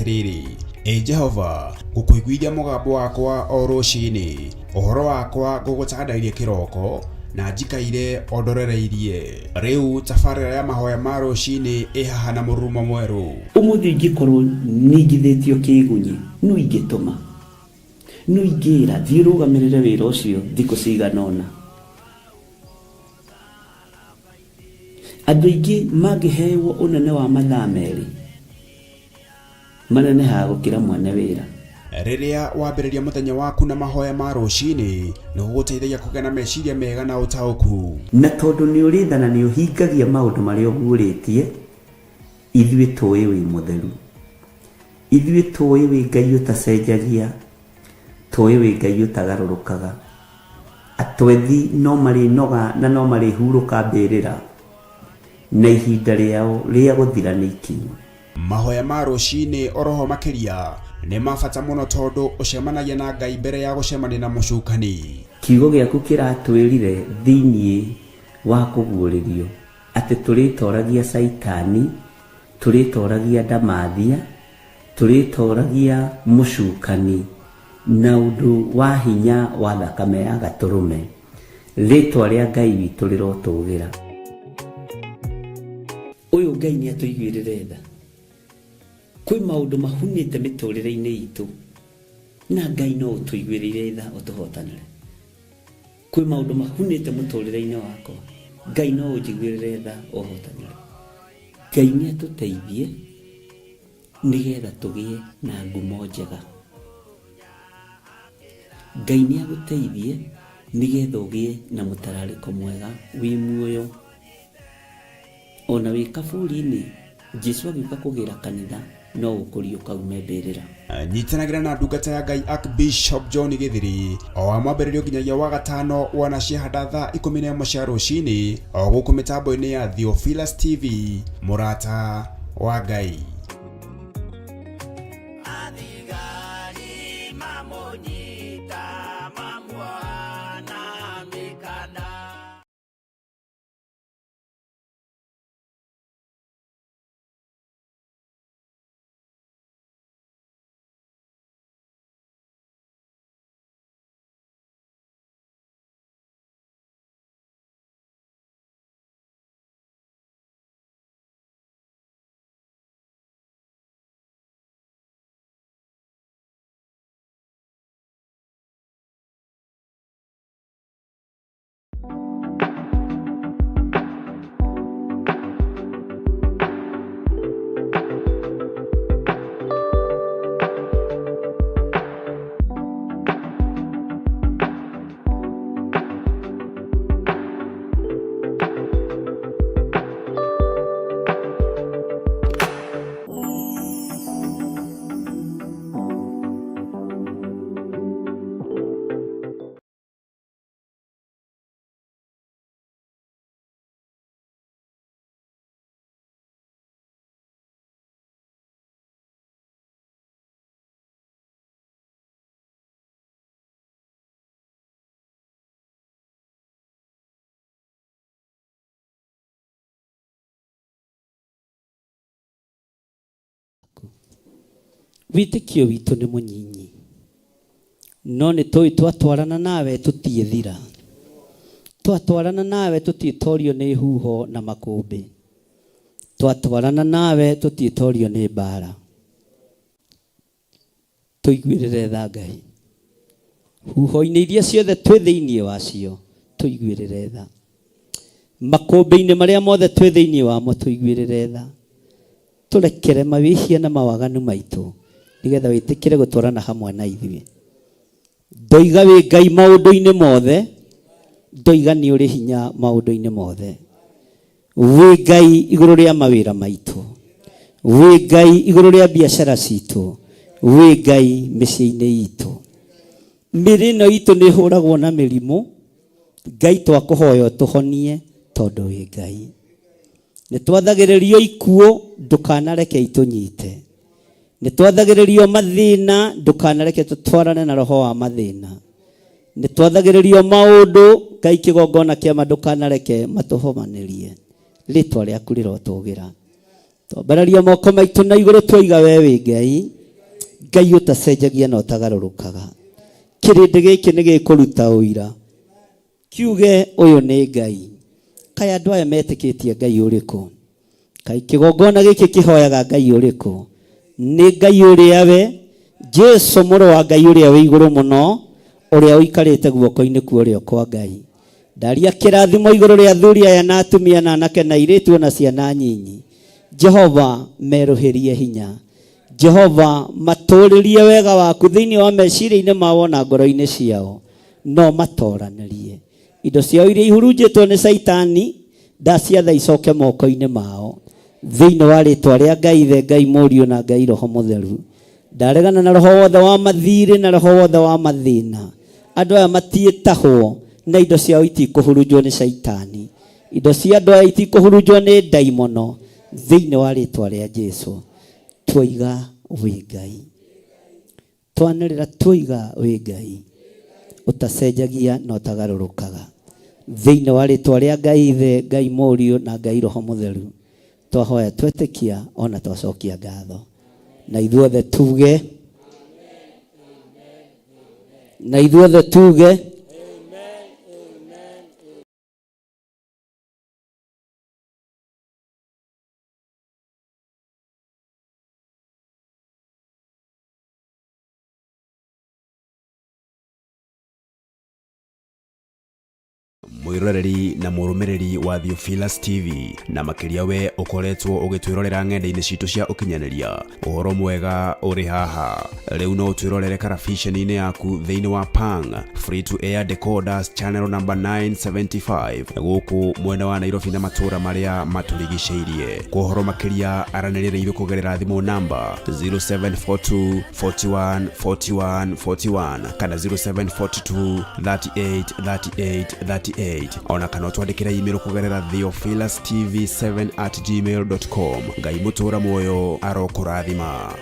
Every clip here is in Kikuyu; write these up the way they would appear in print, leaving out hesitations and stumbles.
Atĩrĩrĩ, ĩ Jehova, ngũkũiguithia mũgambo wakwa o rũcinĩ, ũhoro wakwa ngũgũtandairie kĩroko, na njikaire o ndorereirie. Rĩu tabarĩra ya mahoya ma rũcinĩ ĩ haha na mũrurumo mwerũ. Ũmũthĩ ingĩkorwo ningithĩtio kĩĩgunyĩ, nũ ingĩtũma? Nũ ingĩĩra, 'Thiĩ ũrũgamĩrĩre wĩra ũcio thikũ cigana ũna'? Andũ aingĩ mangĩhewo ũnene wa mathaa merĩ, manenehaga gũkĩra mwene wĩra. Rĩrĩa wambĩrĩria mũthenya waku na mahoya ma rũcinĩ, nĩ gũgũteithagia kũgĩa na meciria mega na ũtaũku. Na tondũ nĩ ũrĩ tha na nĩ ũhingagia maũndũ marĩa ũguũrĩtie, ithuĩ tũĩ wĩ mũtheru. Ithuĩ tũĩ wĩ Ngai ũtacenjagia, tũĩ wĩ Ngai ũtagarũrũkaga. Atwethi no marĩnoga na no marĩhurũka mbĩrĩra, na ihinda rĩao rĩa gũthira nĩ ikinyu. Mahoya ma rũcinĩ oroho makĩria nĩ ma bata mũno tondũ ũcemanagia na Ngai mbere ya gũcemania na mũcukani. Kiugo gĩaku kĩratwĩrire thĩinĩ wa kũguũrĩrio atĩ tũrĩtoragia Caitani, tũrĩtoragia ndamathia, Tũrĩtooragia mũcukani na ũndũ wa hinya wa thakame ya Gatũrũme. Rĩtwa rĩa Ngai witũ rĩrotũgĩra. Ũyũ Ngai nĩ atũiguĩrĩre tha. Kwĩ maũndũ mahunĩte mĩtũrĩre-inĩ itũ na Ngai no ũtũiguĩrĩire tha ũtũhotanĩre. Kwĩ maũndũ mahunĩte mũtũrĩre-inĩ wakwa, Ngai no ũnjiguĩrĩre tha ũhotanĩre. Ngai nĩ atũteithie nĩgetha tũgĩe na ngumo njega. Ngai nĩ agũteithie nĩgetha ũgĩe na mũtararĩko mwega wĩ muoyo. Ona wĩ kaburi-inĩ, Jesu agĩũka kũgĩra kanitha no ũkũriũka ume mbĩrĩra. Nyitanagĩra na ndungata ya Ngai Archbishop John Gĩthiri o wa mwambĩrĩrio nginyagia wa gatano wanacihanda thaa 11 cia rũcinĩ o gũkũ mĩtambo-inĩ ya Theophilus TV mũrata wa Ngai. Athigari mamũnyita mamuoha na mĩkanda. Wĩtĩkio witũ nĩ mũnyinyi, no nĩ tũĩ twatwarana nawe tũtiĩthira. Twatwarana nawe tũtiĩtorio nĩ huho na makũmbĩ. Twatwarana nawe tũtiĩtorio nĩ mbara. Tũiguĩrĩre tha Ngai. Huho-inĩ iria ciothe twĩ thĩinĩ wacio, tũiguĩrĩre tha. Makũmbĩ-inĩ marĩa mothe twĩ thĩinĩ wamo, tũiguĩrĩre tha. Tũrekere mawĩhia na mawaganu maitũ, nĩgetha wĩtĩkĩre gũtwarana hamwe na ithuĩ. Ndoiga wĩ Ngai maũndũ-inĩ mothe, ndoiga nĩ ũrĩ hinya maũndũ-inĩ mothe. Wĩ Ngai igũrũ rĩa mawĩra maitũ, wĩ Ngai igũrũ rĩa biacara citũ, wĩ Ngai mĩciĩ-inĩ itũ. Mĩrĩ ĩno itũ nĩ ĩhũragwo na mĩrimũ, Ngai twakũhoya ũtũhonie tondũ wĩ Ngai. Nĩ twathagĩrĩrio ikuũ, ndũkanareke itũnyite. Nĩ twathagĩrĩrio mathĩna, ndũkanareke tũtwarane na roho wa mathĩna. Nĩ twathagĩrĩrio maũndũ, Ngai kĩgongona kĩama ndũkanareke matũhomanĩrie. Rĩtwa rĩaku rĩrotũgĩra. Twambararia moko maitũ na igũrũ twoiga we wĩ Ngai. Ngai ũtacenjagia na ũtagarũrũkaga. Kĩrĩndĩ gĩkĩ nĩ gĩkũruta ũira kiuge ũyũ nĩ Ngai. Kaĩ andũ aya metĩkĩtie Ngai ũrĩkũ? Kaĩ kĩgongona gĩkĩ kĩhoyaga Ngai ũrĩkũ? Nĩ Ngai ũrĩa we Jesu mũrũ wa Ngai ũrĩa wĩ igũrũ mũno, ũrĩa ũikarĩte guoko-inĩ kwa ũrĩo kwa Ngai. Ndaria kĩrathimo igũrũ rĩa athuri aya na atumia na anake na airĩtu ona ciana nyinyi. Jehova merũhĩrie hinya. Jehova matũrĩrie wega waku thĩinĩ wa meciria-inĩ mao na ngoro-inĩ ciao. No matoranĩrie indo ciao iria ihurunjĩtwo nĩ Caitani, ndaciatha icoke moko-inĩ mao thĩinĩ wa rĩtwa rĩa Ngai Ithe, Ngai Mũriũ na Ngai Roho Mũtheru. Ndaregana na roho wothe wa mathirĩ na roho wothe wa mathĩna. Andũ aya matiĩtahwo na indo ciao itikũhurunjwo nĩ Caitani. Indo cia andũ aya itikũhurunjwo nĩ ndaimono thĩinĩ wa rĩtwa rĩa Jesu. Twoiga wĩ Ngai, twanĩrĩra twoiga wĩ Ngai ũtacenjagia na ũtagarũrũkaga. Thĩinĩ wa rĩtwa rĩa Ngai Ithe, Ngai Mũriũ na Ngai Roho Mũtheru, twahoya twetĩkia ona twacokia ngatho. Na ithuothe tuge, na ithuothe tuge. Mwiroreri na mũrũmĩrĩri wa Theophilus TV, na makĩria we ũkoretwo ũgĩtwĩrorera ng'enda-inĩ citũ cia ũkinyanĩria, ũhoro mwega ũrĩ haha. Rĩu no ũtwĩrorere karabiceni-inĩ yaku thĩinĩ wa Pang Free to Air Decoders channel number 975 gũkũ mwena wa Nairobi na matũũra marĩa matũrigicĩirie. Kwa ũhoro makĩria aranĩria na ithuĩ kũgerera thimũ namba 0742 41 41 41 kana 0742 38 38 38, ona kana ũtwandĩkĩre email kũgerera theophilustv7@gmail.com. Ngai mũtũũra muoyo arokũrathima.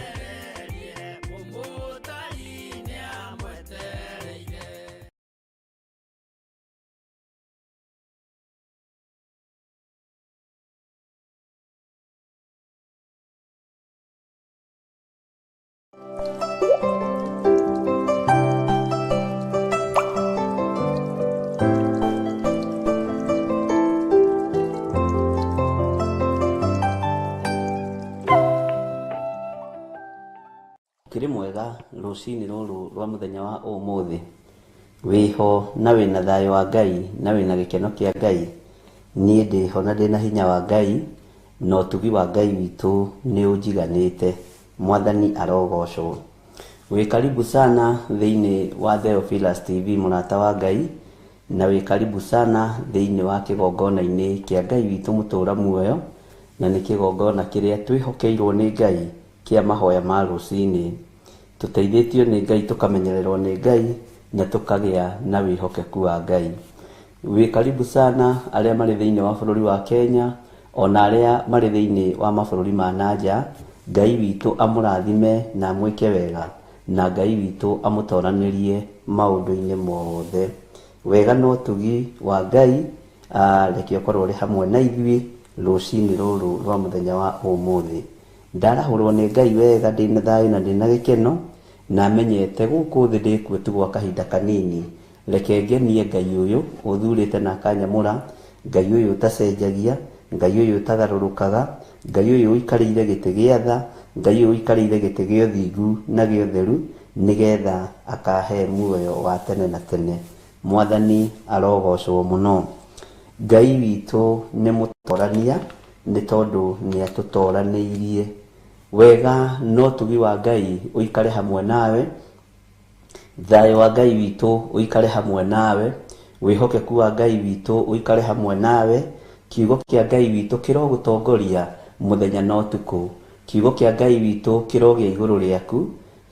Kĩrĩ mwega rũcinĩ rũrũ rwa mũthenya wa ũmũthĩ. Wĩho na wĩna thayũ wa Ngai na wĩna gĩkeno kĩa Ngai. Niĩ ndĩho na ndĩna hinya wa Ngai na ũtugi wa Ngai witũ nĩ ũnjiganĩte. Mwathani arogocwo. Wĩ karibu sana thĩinĩ wa Theophilus TV mũrata wa Ngai, na wĩ karibu sana thĩinĩ wa kĩgongona-inĩ kĩa Ngai witũ mũtũũra muoyo, na nĩ kĩgongona kĩrĩa twĩhokeirwo nĩ Ngai kĩa mahoya ma rũcinĩ. Tũteithĩtio nĩ Ngai, tũkamenyererwo nĩ Ngai na tũkagĩa na wĩhokeku wa Ngai. Wĩ karibu sana arĩa marĩ thĩinĩ wa bũrũri wa Kenya ona arĩa marĩ thĩinĩ wa mabũrũri ma nanja. Ngai witũ amũrathime na amwĩke wega, na Ngai witũ amũtoranĩrie maũndũ-inĩ mothe. Wega na ũtugi wa Ngai reke ũkorwo ũrĩ hamwe na ithuĩ rũcinĩ rũrũ rwa mũthenya wa ũmũthĩ. Ndarahũrwo nĩ Ngai wega ndĩna thayũ na ndĩna gĩkeno, na menyete gũkũ thĩ ndĩkuo tu gwa kahinda kanini. Reke ngenie Ngai ũyũ ũthurĩte na akanyamũra, Ngai ũyũ ũtacenjagia, Ngai ũyũ ũtagarũrũkaga, Ngai ũyũ ũikarĩire gĩtĩ gĩa tha, Ngai ũyũ ũikarĩire gĩtĩ gĩa ũthingu na gĩa ũtheru, nĩgetha akahe muoyo wa tene na tene. Mwathani arogocwo mũno. Ngai witũ nĩ mũtorania nĩ tondũ nĩ atũtoranĩirie. Wega na ũtugi wa Ngai ũikare hamwe nawe, thayũ wa Ngai witũ ũikare hamwe nawe, wĩhokeku wa Ngai witũ ũikare hamwe nawe, kiugo kĩa Ngai witũ kĩrogũtongoria mũthenya na ũtukũ, kiugo kĩa Ngai witũ kĩrogĩa igũrũ rĩaku,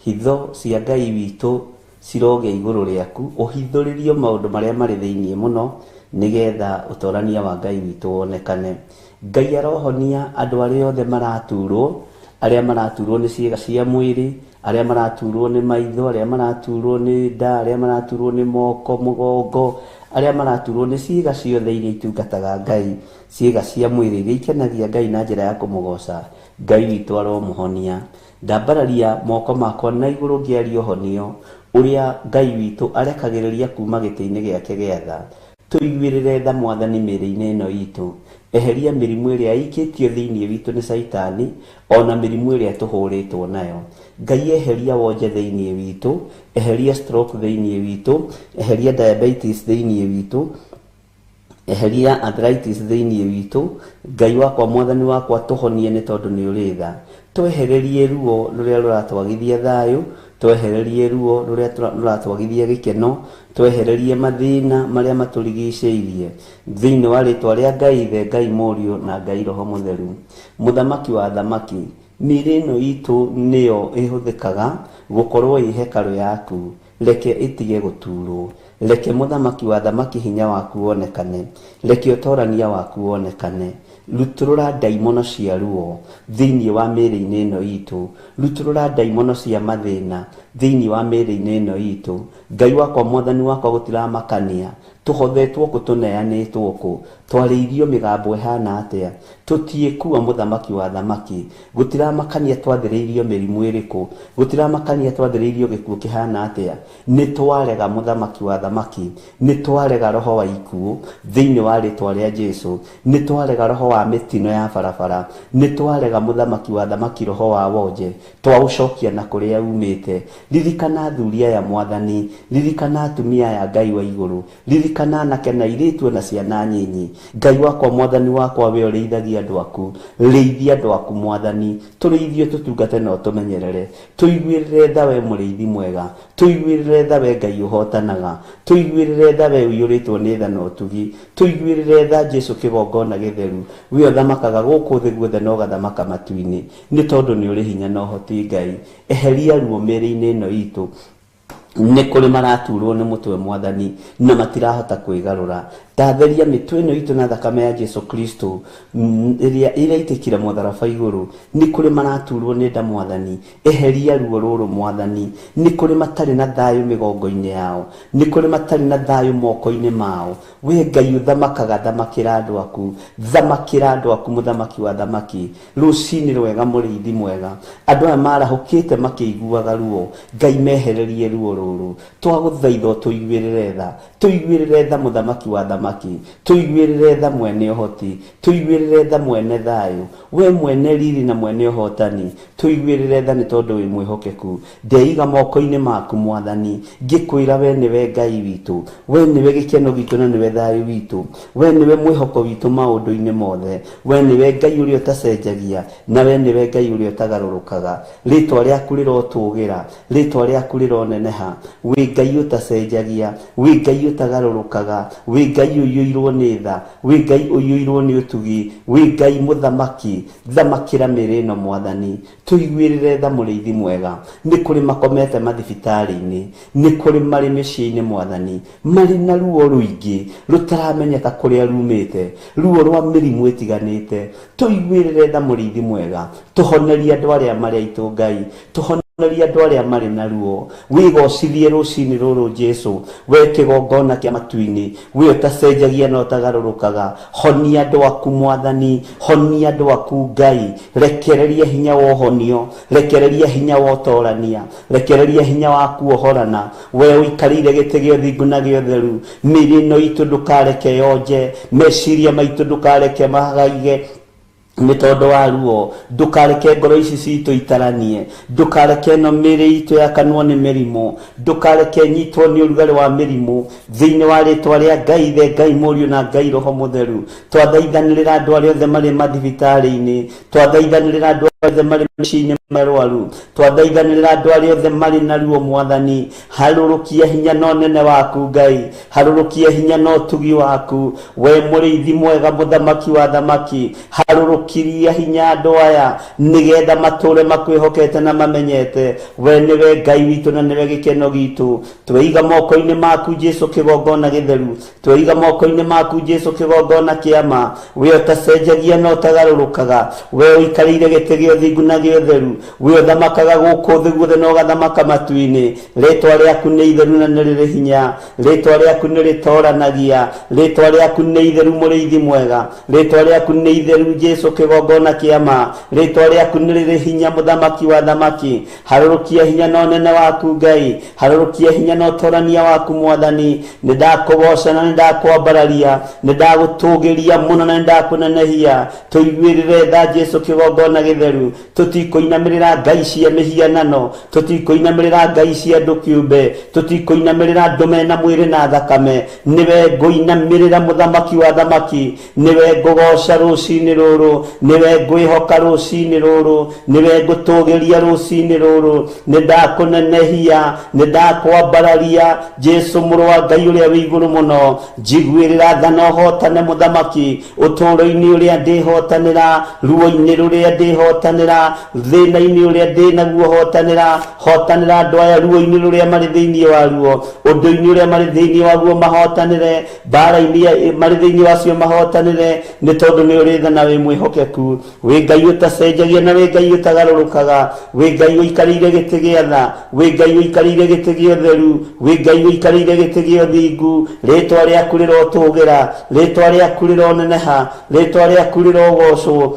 hitho cia Ngai witũ cirogĩa igũrũ rĩaku, ũhithũrĩrio maũndũ marĩa marĩ thĩinĩ mũno, nĩgetha ũtorania wa Ngai witũ wonekane. Ngai arohonia andũ arĩa othe maraturwo, arĩa maraturwo nĩ ciĩga cia mwĩrĩ, arĩa maraturwo nĩ maitho, arĩa maraturwo nĩ nda, arĩa maraturwo nĩ moko, mũgongo, arĩa maraturwo nĩ ciĩga ciothe iria itungataga Ngai, ciĩga cia mwĩrĩ iria ikenagia Ngai na njĩra ya kũmũgoca. Ngai witũ aromũhonia. Ndambararia moko makwa na igũrũ ngĩaria ũhonio ũrĩa Ngai witũ arekagĩrĩria kuma gĩtĩ-inĩ gĩake gĩa tha. Tũiguĩrĩre tha Mwathani mĩĩrĩ-inĩ ĩno itũ. Eheria mĩrimũ ĩrĩa ĩikĩtio thĩinĩ witũ nĩ Caitani, ona mĩrimũ ĩrĩa tũhũrĩtwo nayo. Ngai eheria wonje thĩinĩ witũ, eheria stroke thĩinĩ witũ, eheria diabetes thĩinĩ witũ, eheria arthritis thĩinĩ witũ. Ngai wakwa, Mwathani wakwa, tũhonie nĩ tondũ nĩ ũrĩ tha. Twehererie ruo rũrĩa rũratwagithia thayũ, twehererie ruo rũrĩa rũratwagithia gĩkeno, twehererie mathĩna marĩa matũrigicĩirie. Thĩinĩ wa rĩtwa rĩa Ngai Ithe, Ngai Mũriũ na Ngai Roho Mũtheru. Mũthamaki wa athamaki, mĩĩrĩ ĩno itũ nĩyo ĩhũthĩkaga gũkorwo ĩ hekarũ yaku. Reke ĩtige gũturwo. Reke Mũthamaki wa athamaki hinya waku wonekane. Reke ũtorania waku wonekane. Rutũrũra ndaimono cia ruo thĩinĩ wa mĩĩrĩ-inĩ ĩno itũ. Rutũrũra ndaimono cia mathĩna thĩinĩ wa mĩĩrĩ-inĩ ĩno itũ. Ngai wakwa, Mwathani wakwa, gũtiramakania tũhothetwo kũ, tũneanĩtwo kũ, twarĩirio mĩgambo ĩhana atĩa, tũtiĩkua Mũthamaki wa athamaki. Gũtiramakania twathĩrĩirio mĩrimũ ĩrĩkũ, gũtiramakania twathĩrĩirio gĩkuũ kĩhana atĩa. Nĩ twarega Mũthamaki wa athamaki, nĩ twarega roho wa ikuũ thĩinĩ wa rĩtwa rĩa Jesu, nĩ twarega roho wa mĩtino ya barabara, nĩ twarega Mũthamaki wa athamaki roho wa wonje, twaũcokia na kũrĩa umĩte. Ririkana athuri aya Mwathani, ririkana atumia aya Ngai wa igũrũ, ririkana anake na airĩtu na ciana nyinyi. Ngai wakwa, Mwathani wakwa, we ũrĩithagia andũ aku, rĩithia andũ aku Mwathani, tũrĩithio tũtungate na ũtũmenyerere. Tũiguĩrĩre tha we mũrĩithi mwega, tũiguĩrĩre tha we Ngai ũhotanaga, tũiguĩrĩre tha we ũiyũrĩtwo nĩ tha na ũtugi, tũiguĩrĩre tha Jesu kĩgongona gĩtheru, we ũthamakaga gũkũ thĩ guothe na ũgathamaka matu-inĩ, nĩ tondũ nĩ ũrĩ hinya na ũhoti Ngai. Eheria ruo mĩĩrĩ-inĩ ĩno itũ. Nĩ kũrĩ maraturwo nĩ mũtwe Mwathani na matirahota kwĩgarũra. Ndatheria mĩtwe ĩno itũ na thakame ya Jesu Kristo ĩrĩa ĩraitĩkire mũtharaba igũrũ. Nĩ kũrĩ maraturwo nĩ nda Mwathani, eheria ruo rũrũ Mwathani. Nĩ kũrĩ matarĩ na thayũ mĩgongo-inĩ yao, nĩ kũrĩ matarĩ na thayũ moko-inĩ mao. We Ngai ũthamakaga, thamakĩra andũ aku, thamakĩra andũ aku Mũthamaki wa athamaki. Rũcinĩ rwega mũrĩithi mwega, andũ aya marahũkĩte makĩiguaga ruo, Ngai mehererie ruo rũrũ. Twagũthaitha ũtũiguĩrĩre tha, tũiguĩrĩre tha Mũthamaki wa athamaki, tũiguĩrĩre tha mwene ũhoti, tũiguĩrĩre tha mwene thayũ, we mwene riri na mwene ũhotani, tũiguĩrĩre tha nĩ tondũ wĩ mwĩhokeku. Ndeiga moko-inĩ maku Mwathani, ngĩkwĩra we nĩwe Ngai witũ, we nĩwe gĩkeno gitũ na nĩwe thayũ witũ, we nĩwe mwĩhoko witũ maũndũ-inĩ mothe, we nĩwe Ngai ũrĩa ũtacenjagia na we nĩwe Ngai ũrĩa ũtagarũrũkaga. Rĩtwa rĩaku rĩrotũgĩra, rĩtwa rĩaku rĩroneneha. Wĩ Ngai ũtacenjagia, wĩ Ngai ũtagarũrũkaga, wĩ Ngai ũiyũirwo nĩ tha, wĩ Ngai ũiyũirwo nĩ ũtugi, wĩ Ngai mũthamaki. Thamakĩra mĩĩrĩ ĩno Mwathani, tũiguĩrĩre tha mũrĩithi mwega. Nĩ kũrĩ makomete mathibitarĩ-inĩ, nĩ kũrĩ marĩ mĩciĩ-inĩ Mwathani, marĩ na ruo rũingĩ rũtaramenyeka kũrĩa rumĩte, ruo rwa mĩrimũ ĩtiganĩte. Tũiguĩrĩre tha mũrĩithi mwega, tũhonerie andũ arĩa marĩ aitũ Ngai, tũhonerie andũ arĩa marĩ na ruo. Wĩgocithie rũcinĩ rũrũ Jesu, we kĩgongona kĩa matu-inĩ, we ũtacenjagia na ũtagarũrũkaga. Honia andũ aku Mwathani, honia andũ aku Ngai, rekereria hinya wa ũhonio, rekereria hinya wa ũtorania, rekereria hinya wa kuohorana. We ũikarĩire gĩtĩ gĩa ũthingu na gĩa ũtheru, mĩĩrĩ ĩno itũ ndũkareke yonje, meciria maitũ ndũkareke magaige nĩ tondũ wa ruo. Ndũkareke ngoro ici citũ itaranie, ndũkareke ĩno mĩĩrĩ itũ yakanwo nĩ mĩrimũ, ndũkareke nyitwo nĩ ũrugarĩ wa mĩrimũ. Thĩinĩ wa rĩtwa rĩa Ngai Ithe, Ngai Mũriũ na Ngai Roho Mũtheru, twathaithanĩrĩra andũ arĩa othe marĩ mathibitarĩ-inĩ, twathaithanĩrĩra andũ arĩa othe marĩ mĩciĩ-inĩ marwaru, twathaithanĩrĩra andũ arĩa othe marĩ na ruo Mwathani. Harũrũkia hinya na ũnene waku Ngai, harũrũkia hinya na ũtugi waku, we mũrĩithi mwega, Mũthamaki wa athamaki. Harũrũkiria hinya andũ aya nĩgetha matũre makwĩhokete na mamenyete we nĩwe Ngai witũ na nĩwe gĩkeno gitũ. Tweiga moko-inĩ maku Jesu kĩgongona gĩtheru, tweiga moko-inĩ maku Jesu kĩgongona kĩa ma, we ũtacenjagia na ũtagarũrũkaga, we ũikarĩire gĩtĩ gĩa Kĩa ũthingu na gĩa ũtheru, we ũthamakaga gũkũ thĩ guothe na ũgathamaka matu-inĩ. Rĩtwa rĩaku nĩ itheru na nĩ rĩrĩ hinya, rĩtwa rĩaku nĩ rĩtoranagia, rĩtwa rĩaku nĩ itheru mũrĩithi mwega, rĩtwa rĩaku nĩ itheru Jesu kĩgongona kĩa ma, rĩtwa rĩaku nĩ rĩrĩ hinya mũthamaki wa thamaki. Harũrũkia hinya na ũnene waku Ngai, harũrũkia hinya na ũtorania waku Mwathani. Nĩ ndakũgoca na nĩ ndakwambararia, nĩ ndagũtũgĩria mũno na nĩ ndakũnenehia. Tũiguĩrĩre tha Jesu kĩgongona gĩtheru. Tũtikũinamĩrĩra ngai cia mĩhianano, tũtikũinamĩrĩra ngai cia andũ kĩũmbe, tũtikũinamĩrĩra andũ mena mwĩrĩ na thakame. Nĩwe ngũinamĩrĩra mũthamaki wa thamaki, nĩwe ngũgoca rũcinĩ rũrũ, nĩwe ngwĩhoka rũcinĩ rũrũ, nĩwe ngũtũgĩria rũcinĩ rũrũ. Nĩ ndakũnenehia, nĩ ndakwambararia Jesu mũrũ wa Ngai ũrĩa wĩ igũrũ mũno. Njiguĩrĩra tha na ũhotane mũthamaki, ũtũũro-inĩ ũrĩa ndĩhotanĩra, ruo-inĩ rũrĩa ndĩhotanĩra, thĩna-inĩ ũrĩa ndĩnaguo hotanĩra. Hotanĩra andũ aya ruo-inĩ rũrĩa marĩ thĩinĩ waruo, ũndũ-inĩ ũrĩa marĩ thĩinĩ waguo mahotanĩre, mbara-inĩ marĩ thĩinĩ wacio mahotanĩre, nĩ tondũ nĩ ũrĩ tha na wĩ mwĩhokeku. Wĩ Ngai ũtacenjagia na wĩ Ngai ũtagarũrũkaga, wĩ Ngai ũikarĩire gĩtĩ gĩa tha, wĩ Ngai ũikarĩire gĩtĩ gĩa ũtheru, wĩ Ngai ũikarĩire gĩtĩ gĩa ũthingu. Rĩtwa rĩaku rĩrotũgĩra, rĩtwa rĩaku rĩroneneha, rĩtwa rĩaku rĩrogocwo,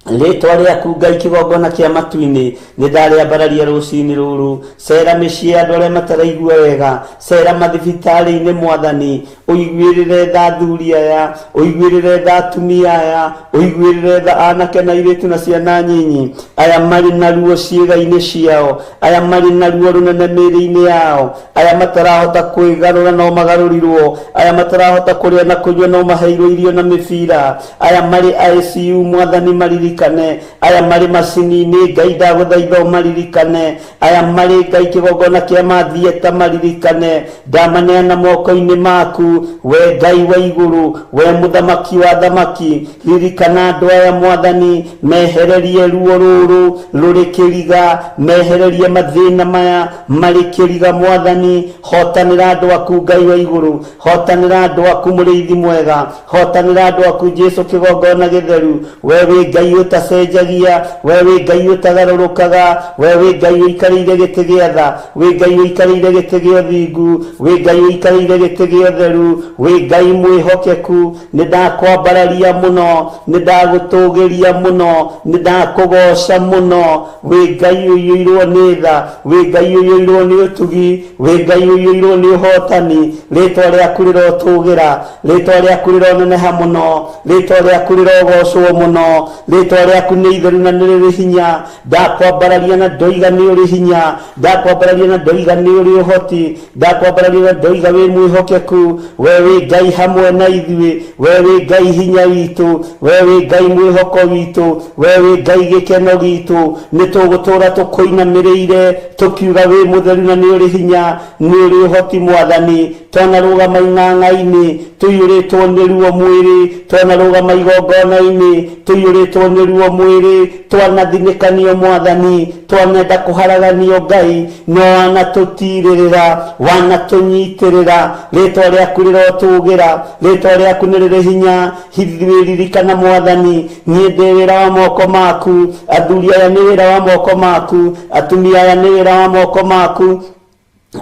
rĩtwa rĩaku Ngai kĩgongona kĩa matu-inĩ. Nĩ ndarĩambararia rũcinĩ rũrũ. Cera mĩciĩ ya andũ arĩa mataraigua wega, cera mathibitarĩ-inĩ Mwathani, ũiguĩrĩre tha athuri aya, ũiguĩrĩre tha atumia aya, ũiguĩrĩre tha anake na airĩtu na ciana nyinyi, aya marĩ na ruo ciĩga-inĩ ciao, aya marĩ na ruo rũnene mĩĩrĩ-inĩ yao, aya matarahota kwĩgarũra no magarũrirwo, aya matarahota kũrĩa na kũnyua no maheirwo irio na mĩbira, aya marĩ ICU Mwathani maririkane, aya marĩ macini-inĩ Ngai ndagũthaitha ũmaririkane, aya marĩ Ngai kĩgongona kĩa mathieta maririkane. Ndamaneana moko-inĩ maku we Ngai wa igũrũ, we mũthamaki wa thamaki. Ririkana andũ aya Mwathani, mehererie ruo rũrũ rũrĩ kĩriga, mehererie mathĩna maya marĩ kĩriga Mwathani. Hotanĩra andũ aku Ngai wa igũrũ, hotanĩra andũ aku mũrĩithi mwega, hotanĩra andũ aku Jesu kĩgongona gĩtheru. We wĩ Ngai ũtacenjagia, we wĩ Ngai ũtagarũrũkaga, we wĩ Ngai ũikarĩire gĩtĩ gĩa tha, wĩ Ngai ũikarĩire gĩtĩ gĩa ũthingu, wĩ Ngai ũikarĩire gĩtĩ gĩa ũtheru, wĩ Ngai mwĩhokeku. Nĩ ndakwambararia mũno, nĩ ndagũtũgĩria mũno, nĩ ndakũgoca mũno. Wĩ Ngai ũiyũirwo nĩ tha, wĩ Ngai ũiyũirwo nĩ ũtugi, wĩ Ngai ũiyũirwo nĩ ũhotani. Rĩtwa rĩaku rĩrotũgĩra, rĩtwa rĩaku rĩroneneha mũno, rĩtwa rĩaku rĩrogocwo mũno, rĩtwa rĩaku nĩ itheru na nĩ rĩrĩ hinya. Ndakwambararia na ndoiga nĩ ũrĩ hinya, ndakwambararia na ndoiga nĩ ũrĩ ũhoti, ndakwambararia na ndoiga wĩ mwĩhokeku. We wĩ Ngai hamwe na ithuĩ, we wĩ Ngai hinya witũ, we wĩ Ngai mwĩhoko witũ, we wĩ Ngai gĩkeno gitũ. Nĩ tũgũtũra tũkũinamĩrĩire tũkiuga wĩ mũtheru na nĩ ũrĩ hinya, nĩ ũrĩ ũhoti Mwathani. Twanarũgama ing'ang'a-inĩ tũiyũrĩtwo nĩ ruo mwĩrĩ, twanarũgama igongona-inĩ tũiyũrĩtwo nĩ ruo mwĩrĩ, twanathinĩkanio Mwathani, twanenda kũharaganio Ngai, no wanatũtirĩrĩra, wanatũnyitĩrĩra. Rĩtwa rĩaku rĩrotũgĩra, rĩtwa rĩaku nĩ rĩrĩ hinya. Ithuĩ ririkana Mwathani, niĩ ndĩ wĩra wa moko maku, athuri aya nĩ wĩra wa moko maku, atumia aya nĩ wĩra wa moko maku,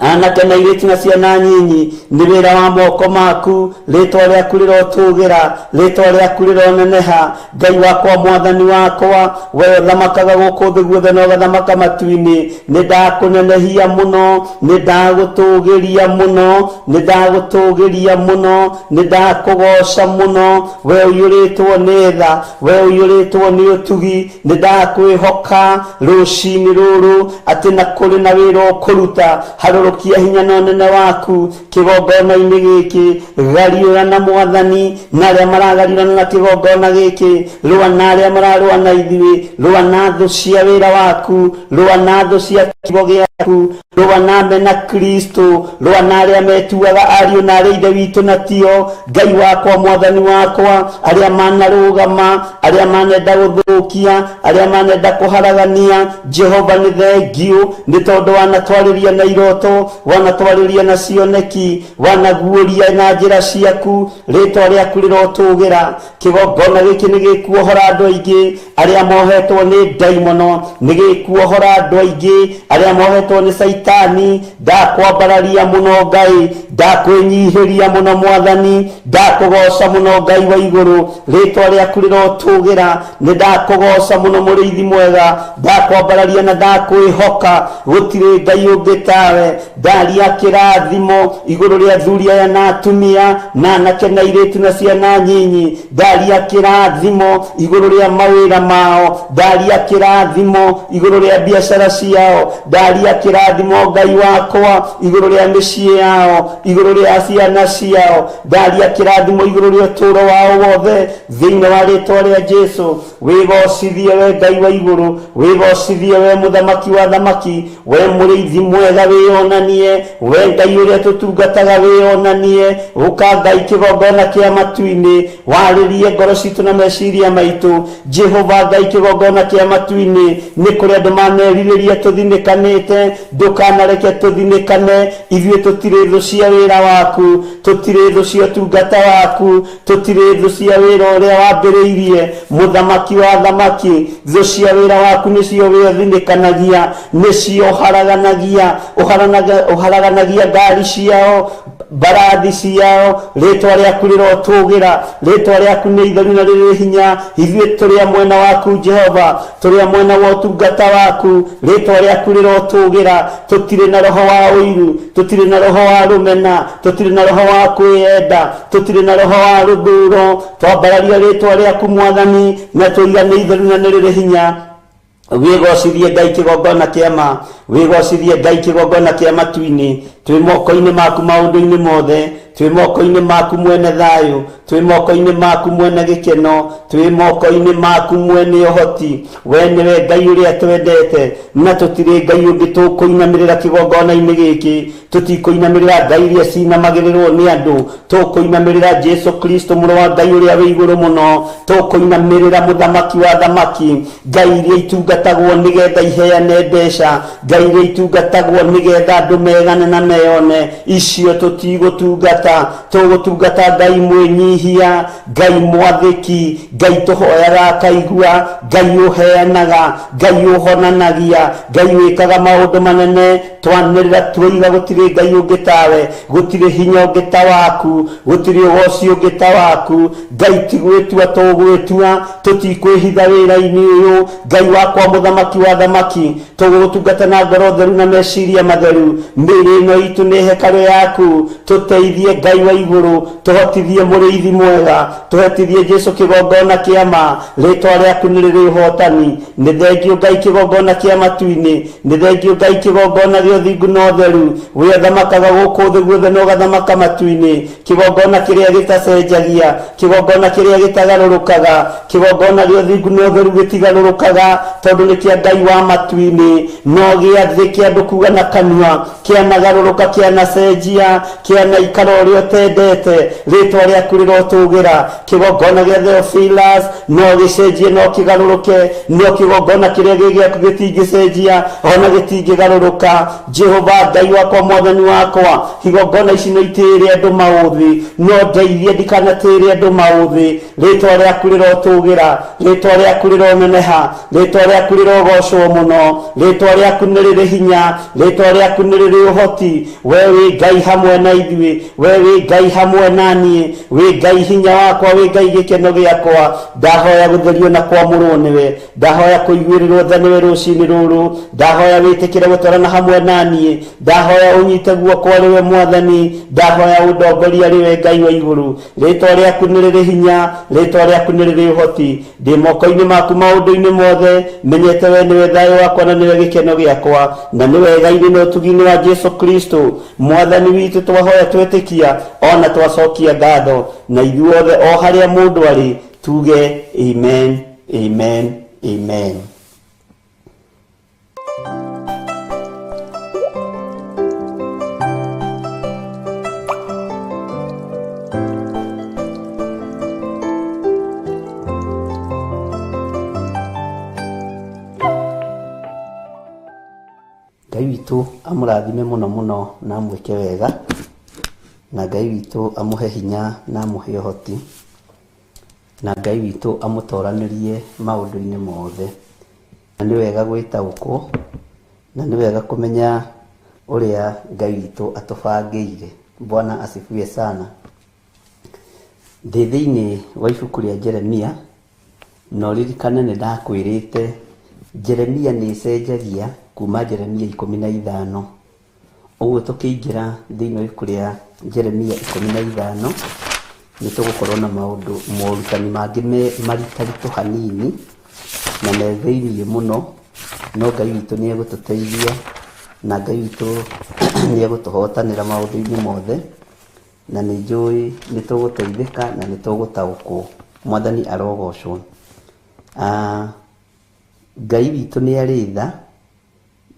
anake na airĩtu na ciana nyinyi nĩ wĩra wa moko maku. Rĩtwa rĩaku rĩrotũgĩra, rĩtwa rĩaku rĩroneneha. Ngai wakwa, Mwathani wakwa, we ũthamakaga gũkũ thĩ guothe na ũgathamaka matu-inĩ, nĩ ndakũnenehia mũno, nĩ ndagũtũgĩria mũno, nĩ ndagũtũgĩria mũno, nĩ ndakũgoca mũno. We ũiyũrĩtwo nĩ tha, we ũiyũrĩtwo nĩ ũtugi, nĩ ndakwĩhoka rũcinĩ rũrũ atĩ na kũrĩ na wĩra ũkũruta. Harũrũkia hinya na ũnene waku kĩgongona-inĩ gĩkĩ, gariũra na Mwathani na arĩa maragariũrana na kĩgongona gĩkĩ, rũa na arĩa mararũa na ithuĩ, rũa na thũ cia wĩra waku, rũa na thũ cia kiugo gĩaku, rũa na mena Kristo, rũa na arĩa metuaga ariũ na arĩa ithe witũ na tio. Ngai wakwa, Mwathani wakwa, arĩa manarũgama, arĩa manenda gũthũkia, arĩa manenda kũharagania, Jehova nĩ thengiũ nĩ tondũ wanatwarĩria na iroto. iroto, wanatwarĩria na cioneki, wanaguũria na njĩra ciaku. Rĩtwa rĩaku rĩrotũgĩra. Kĩgongona gĩkĩ nĩ gĩkuohora andũ aingĩ arĩa mohetwo nĩ ndaimono, nĩ gĩkuohora andũ aingĩ arĩa mohetwo nĩ caitani. Ndakwambararia mũno Ngai, ndakwĩnyihĩria mũno Mwathani, ndakũgoca mũno Ngai wa igũrũ. Rĩtwa rĩaku rĩrotũgĩra. Nĩ ndakũgoca mũno mũrĩithi mwega, ndakwambararia na ndakwĩhoka. Gũtirĩ Ngai ũngĩ tawe. Ndaria kĩrathimo igũrũ rĩa athuri aya na atumia na anake na airĩtu na ciana nyinyi. Ndaria kĩrathimo igũrũ rĩa mawĩra mao, ndaria kĩrathimo igũrũ rĩa biacara ciao, ndaria kĩrathimo Ngai wakwa igũrũ rĩa mĩciĩ yao, igũrũ rĩa ciana ciao, ndaria kĩrathimo igũrũ rĩa ũtũũro wao wothe thĩinĩ wa rĩtwa rĩa Jesu. Wĩgocithie we Ngai wa igũrũ, wĩgocithie we mũthamaki wa thamaki, we mũrĩithi mwega wĩonanie, we Ngai ũrĩa tũtungataga wĩonanie. Ũka Ngai kĩgongona kĩa matu-inĩ, warĩrie ngoro citũ na meciria maitũ. Jehova Ngai kĩgongona kĩa matu-inĩ, nĩ kũrĩ andũ manerirĩria tũthinĩkanĩte, ndũkanareke tũthinĩkane. Ithuĩ tũtirĩ thũ cia wĩra waku, tũtirĩ thũ cia ũtungata waku, tũtirĩ thũ cia wĩra ũrĩa wambĩrĩirie. Mũthamaki wa thamaki, thũ cia wĩra waku nĩcio wĩthinĩkanagia, nĩcio ũharaganagia, ũharaganagia ngari ciao, mbarathi ciao. Rĩtwa rĩaku rĩrotũgĩra. Rĩtwa rĩaku nĩ itheru na rĩrĩ hinya. Ithuĩ tũrĩ a mwena waku Jehova, tũrĩ a mwena wa ũtungata waku. Rĩtwa rĩaku rĩrotũgĩra. Tũtirĩ na roho wa ũiru, tũtirĩ na roho wa rũmena, tũtirĩ na roho wa kwĩyenda, tũtirĩ na roho wa rũthũro. Twambararia rĩtwa rĩaku Mwathani, na tũiga nĩ itheru na nĩ rĩrĩ hinya. Wĩgocithie Ngai kĩgongona kĩa ma, wĩgocithie Ngai kĩgongona kĩa matu-inĩ. Twĩ moko-inĩ maku maũndũ-inĩ mothe, twĩ moko-inĩ maku mwene thayũ, twĩ moko-inĩ maku mwene gĩkeno, twĩ moko-inĩ maku mwene ũhoti. We nĩwe Ngai ũrĩa twendete, na tũtirĩ Ngai ũngĩ tũkũinamĩrĩra kĩgongona-inĩ gĩkĩ. Tũtikũinamĩrĩra ngai iria cinamagĩrĩrwo nĩ andũ, tũkũinamĩrĩra Jesu Kristo mũrũ wa Ngai ũrĩa wĩ igũrũ mũno, tũkũinamĩrĩra mũthamaki wa thamaki. Ngai iria itungatagwo nĩgetha iheane mbeca, ngai iria itungatagwo nĩgetha andũ megane na meyone, icio tũtigũtungata. Tũgũtungata Ngai mwĩnyihia, Ngai mwathĩki, Ngai tũhoyaga akaigua, Ngai ũheanaga, Ngai ũhonanagia, Ngai wĩkaga maũndũ manene. Twanĩrĩra tuoiga gũtirĩ Ngai ũngĩ tawe, gũtirĩ hinya ũngĩ ta waku, gũtirĩ ũgoci ũngĩ ta waku. Ngai ti gwĩtua tũgwĩtua, tũtikwĩhitha wĩra-inĩ ũyũ. Ngai wakwa mũthamaki wa thamaki, tũgũgũtungata na ngoro theru na meciria matheru. Mĩĩrĩ ĩno itũ nĩ hekarũ yaku, tũteithie Ngai wa igũrũ, tũhotithie mũrĩithi mwega, tũhotithie Jesu kĩgongona kĩa ma. Rĩtwa rĩaku nĩ rĩrĩ ũhotani. Nĩ thengio Ngai kĩgongona kĩa matu-inĩ, nĩ thengio Ngai kĩgongona gĩa ũthingu na ũtheru. We ũthamakaga gũkũ thĩ guothe na ũgathamaka matu-inĩ. Kĩgongona kĩrĩa gĩtacenjagia, kĩgongona kĩrĩa gĩtagarũrũkaga, kĩgongona gĩa ũthingu na ũtheru gĩtigarũrũkaga, tondũ nĩ kĩa Ngai wa matu-inĩ. No gĩa thĩ kĩa andũ kuga na kanua, kĩanagarũrũka, kĩanacenjia, kĩanaikara ũrĩa ũtendete. Rĩtwa rĩaku rĩrotũgĩra. Kĩgongona gĩa Theophilus no gĩcenjie, no kĩgarũrũke, no kĩgongona kĩrĩa gĩ gĩaku gĩtingĩcenjia ona gĩtingĩgarũrũka. Jehova Ngai wakwa, Mwathani wakwa, igongona ici no itĩĩre andũ maũthĩ, no ndeithie ndikanatĩĩre andũ maũthĩ. Rĩtwa rĩaku rĩrotũgĩra, rĩtwa rĩaku rĩroneneha, rĩtwa rĩaku rĩrogocwo mũno. Rĩtwa rĩaku nĩ rĩrĩ hinya, rĩtwa rĩaku nĩ rĩrĩ ũhoti. We wĩ Ngai hamwe na ithuĩ, we wĩ Ngai hamwe na niĩ, wĩ Ngai hinya wakwa, wĩ Ngai gĩkeno gĩakwa. Ndahoya gũtherio na kwamũrwo nĩwe, ndahoya kũiguĩrĩrwo tha nĩwe rũcinĩ rũrũ, ndahoya wĩtĩkĩre gũtwarana hamwe na niĩ, ndahoya ũnyite guoko arĩ we Mwathani, ndahoya ũndongorie arĩ we Ngai wa igũrũ. Rĩtwa rĩaku nĩ rĩrĩ hinya, rĩtwa rĩaku nĩ rĩrĩ ũhoti. Ndĩ moko-inĩ maku maũndũ-inĩ mothe, menyete we nĩwe thayũ wakwa na nĩwe gĩkeno gĩakwa, na nĩwe wega-inĩ na ũtugi-inĩ wa Jesu Kristo Mwathani witũ. Twahoya twetĩkia ona twacokia ngatho, na ithuothe o harĩa mũndũ arĩ tuge amen, amen, amen. Ngai witũ amũrathime mũno mũno na amwĩke wega, na Ngai witũ amũhe hinya na amũhe ũhoti, na Ngai witũ amũtoranĩrie maũndũ-inĩ mothe. Na nĩ wega gwĩtaũkwo, na nĩ wega kũmenya ũrĩa Ngai witũ atũbangĩire. Bwana asifiwe sana. Ndĩ thĩinĩ wa ibuku rĩa Jeremia, na ũririkane nĩ ndakwĩrĩte Jeremia nĩ ĩcenjagia kuma Jeremia 15. Ũguo tũkĩingĩra thĩinĩ wa ibuku rĩa Jeremia 15, nĩ tũgũkorwo na maũndũ morutani mangĩ me maritaritũ hanini na me thĩiniĩ mũno, no Ngai witũ nĩ egũtũteithia na Ngai witũ nĩ egũtũhotanĩra maũndũ-inĩ mothe, na nĩ njũĩ nĩ tũgũteithĩka na nĩ tũgũtaũkwo. Mwathani arogocwo. Ngai witũ nĩ arĩ tha,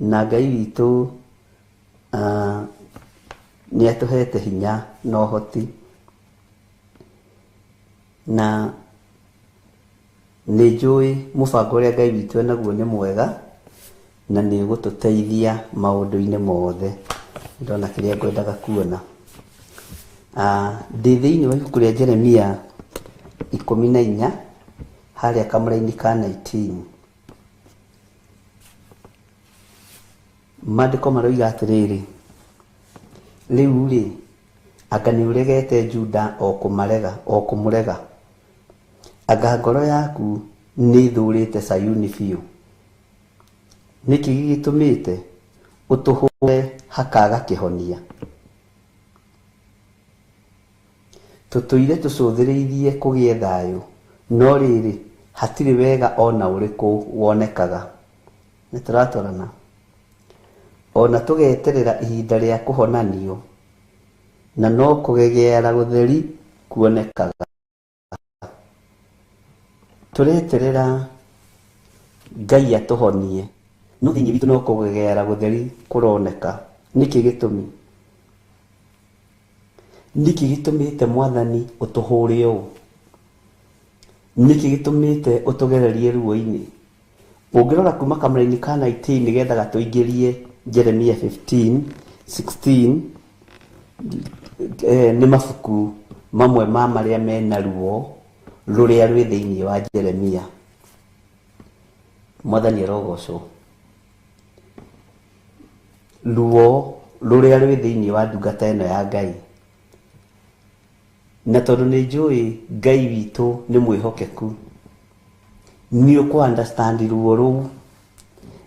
na Ngai witũ nĩ atũhete hinya na ũhoti, na nĩ njũĩ mũbango ũrĩa Ngai witũ enaguo nĩ mwega na nĩ ũgũtũteithia maũndũ-inĩ mothe. Ndona kĩrĩa ngwendaga kuona. Ndĩ thĩinĩ wa ibuku rĩa Jeremia 14 harĩa kamũraini ka 19. Maandĩko maroiga atĩrĩrĩ, rĩu rĩ, anga nĩ ũregete Juda o kũmarega, o kũmũrega? Anga ngoro yaku nĩ ĩthũrĩte Sayuni biũ? Nĩkĩ gĩgĩtũmĩte ũtũhũre hakaga kĩhonia? Tũtũire tũcũthĩrĩirie kũgĩe thayũ, no rĩrĩ, hatirĩ wega ona ũrĩkũ wonekaga. Nĩ tũratwarana? Ona tũgeterera ihinda rĩa kũhonanio, na no kũgegeara gũtheri kuonekaga. Tũreterera Ngai atũhonie, no thĩinĩ witũ no kũgegeara gũtheri kũroneka. Nĩkĩ gĩtũmi? Nĩkĩ gĩtũmĩte Mwathani ũtũhũre ũũ? Nĩkĩ gĩtũmĩte ũtũgererie ruo-inĩ? Ũngĩrora kuma kamũraini ka 19 nĩgetha gatũingĩrie Jeremia 15, 16, nĩ mabuku mamwe ma marĩa mena ruo rũrĩa rwĩ thĩinĩ wa Jeremia. Mwathani arogocwo. Ruo rũrĩa rwĩ thĩinĩ wa ndungata ĩno ya Ngai. Na tondũ nĩ njũĩ Ngai witũ nĩ mwĩhokeku, nĩ ũkũ understand ruo rũu,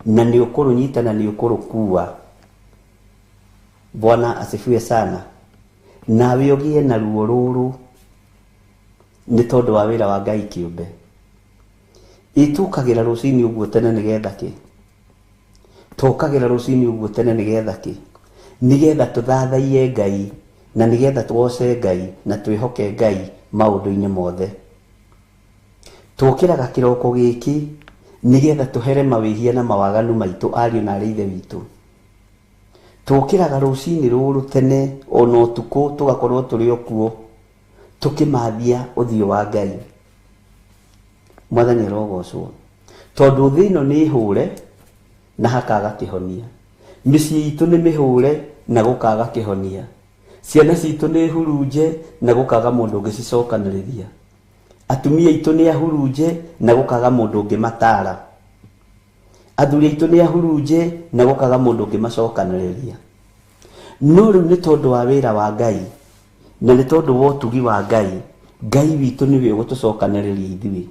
na nĩ ũkũrũnyita na nĩ ũkũrũkua. Bwana asifiwe sana. Nawe ũgĩe na ruo rũrũ nĩ tondũ wa wĩra wa Ngai kĩũmbe. Ĩtũkagĩra rũcinĩ ũguo tene nĩgetha kĩ? Tũkagĩra rũcinĩ ũguo tene nĩgetha kĩ? Nĩgetha tũthathaiye Ngai, na nĩgetha tũgoce Ngai na twĩhoke Ngai maũndũ-inĩ mothe. Tũkĩraga kĩroko gĩkĩ nĩgetha tũhere mawĩhia na mawaganu maitũ, ariũ na arĩ ithe witũ. Tũkĩraga rũcinĩ rũrũ tene ona ũtukũ tũgakorwo tũrĩ o kuo tũkĩmathia ũthiũ wa Ngai. Mwathani arogocwo. Tondũ thĩ ĩno nĩ hũre na hakaga kĩhonia. Mĩciĩ itũ nĩ mĩhũre na gũkaga kĩhonia. Ciana citũ nĩ hurunje na gũkaga mũndũ ũngĩcicokanĩrĩria. Atumia aitũ nĩ ahurunje na gũkaga mũndũ ũngĩmatara. Athuri aitũ nĩ ahurunje na gũkaga mũndũ ũngĩmacokanĩrĩria. No rĩu nĩ tondũ wa wĩra wa Ngai na nĩ tondũ wa ũtugi wa Ngai, Ngai witũ nĩwe ũgũtũcokanĩrĩria ithuĩ.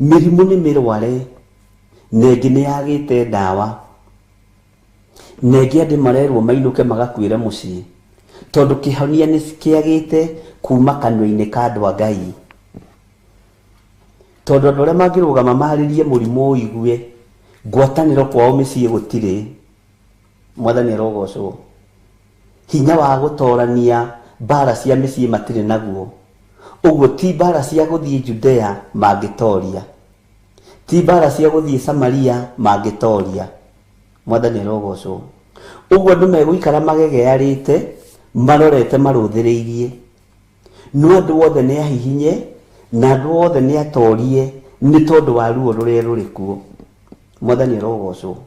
Mĩrimũ nĩ mĩrware na ĩngĩ nĩ yagĩte ndawa, na ĩngĩ andũ marerwo mainũke magakuĩre mũciĩ tondũ kĩhonia nĩ kĩagĩte kuma kanua-inĩ ka andũ a Ngai. Tondũ andũ arĩa mangĩrũgama marĩrie mũrimũ ũigue, ngwatanĩro kwao mĩciĩ gũtirĩ. Mwathani arogocwo. Hinya wa gũtorania mbara cia mĩciĩ matirĩ naguo. Ũguo ti mbara cia gũthiĩ Judea mangĩtoria, ti mbara cia gũthiĩ Samaria mangĩtoria. Mwathani arogocwo. Ũguo andũ megũikara magegearĩte marorete marũthĩrĩirie. No andũ othe nĩ ahihinye na andũ othe nĩ atorie nĩ tondũ wa ruo rũrĩa rũrĩ kuo. Mwathani arogocwo.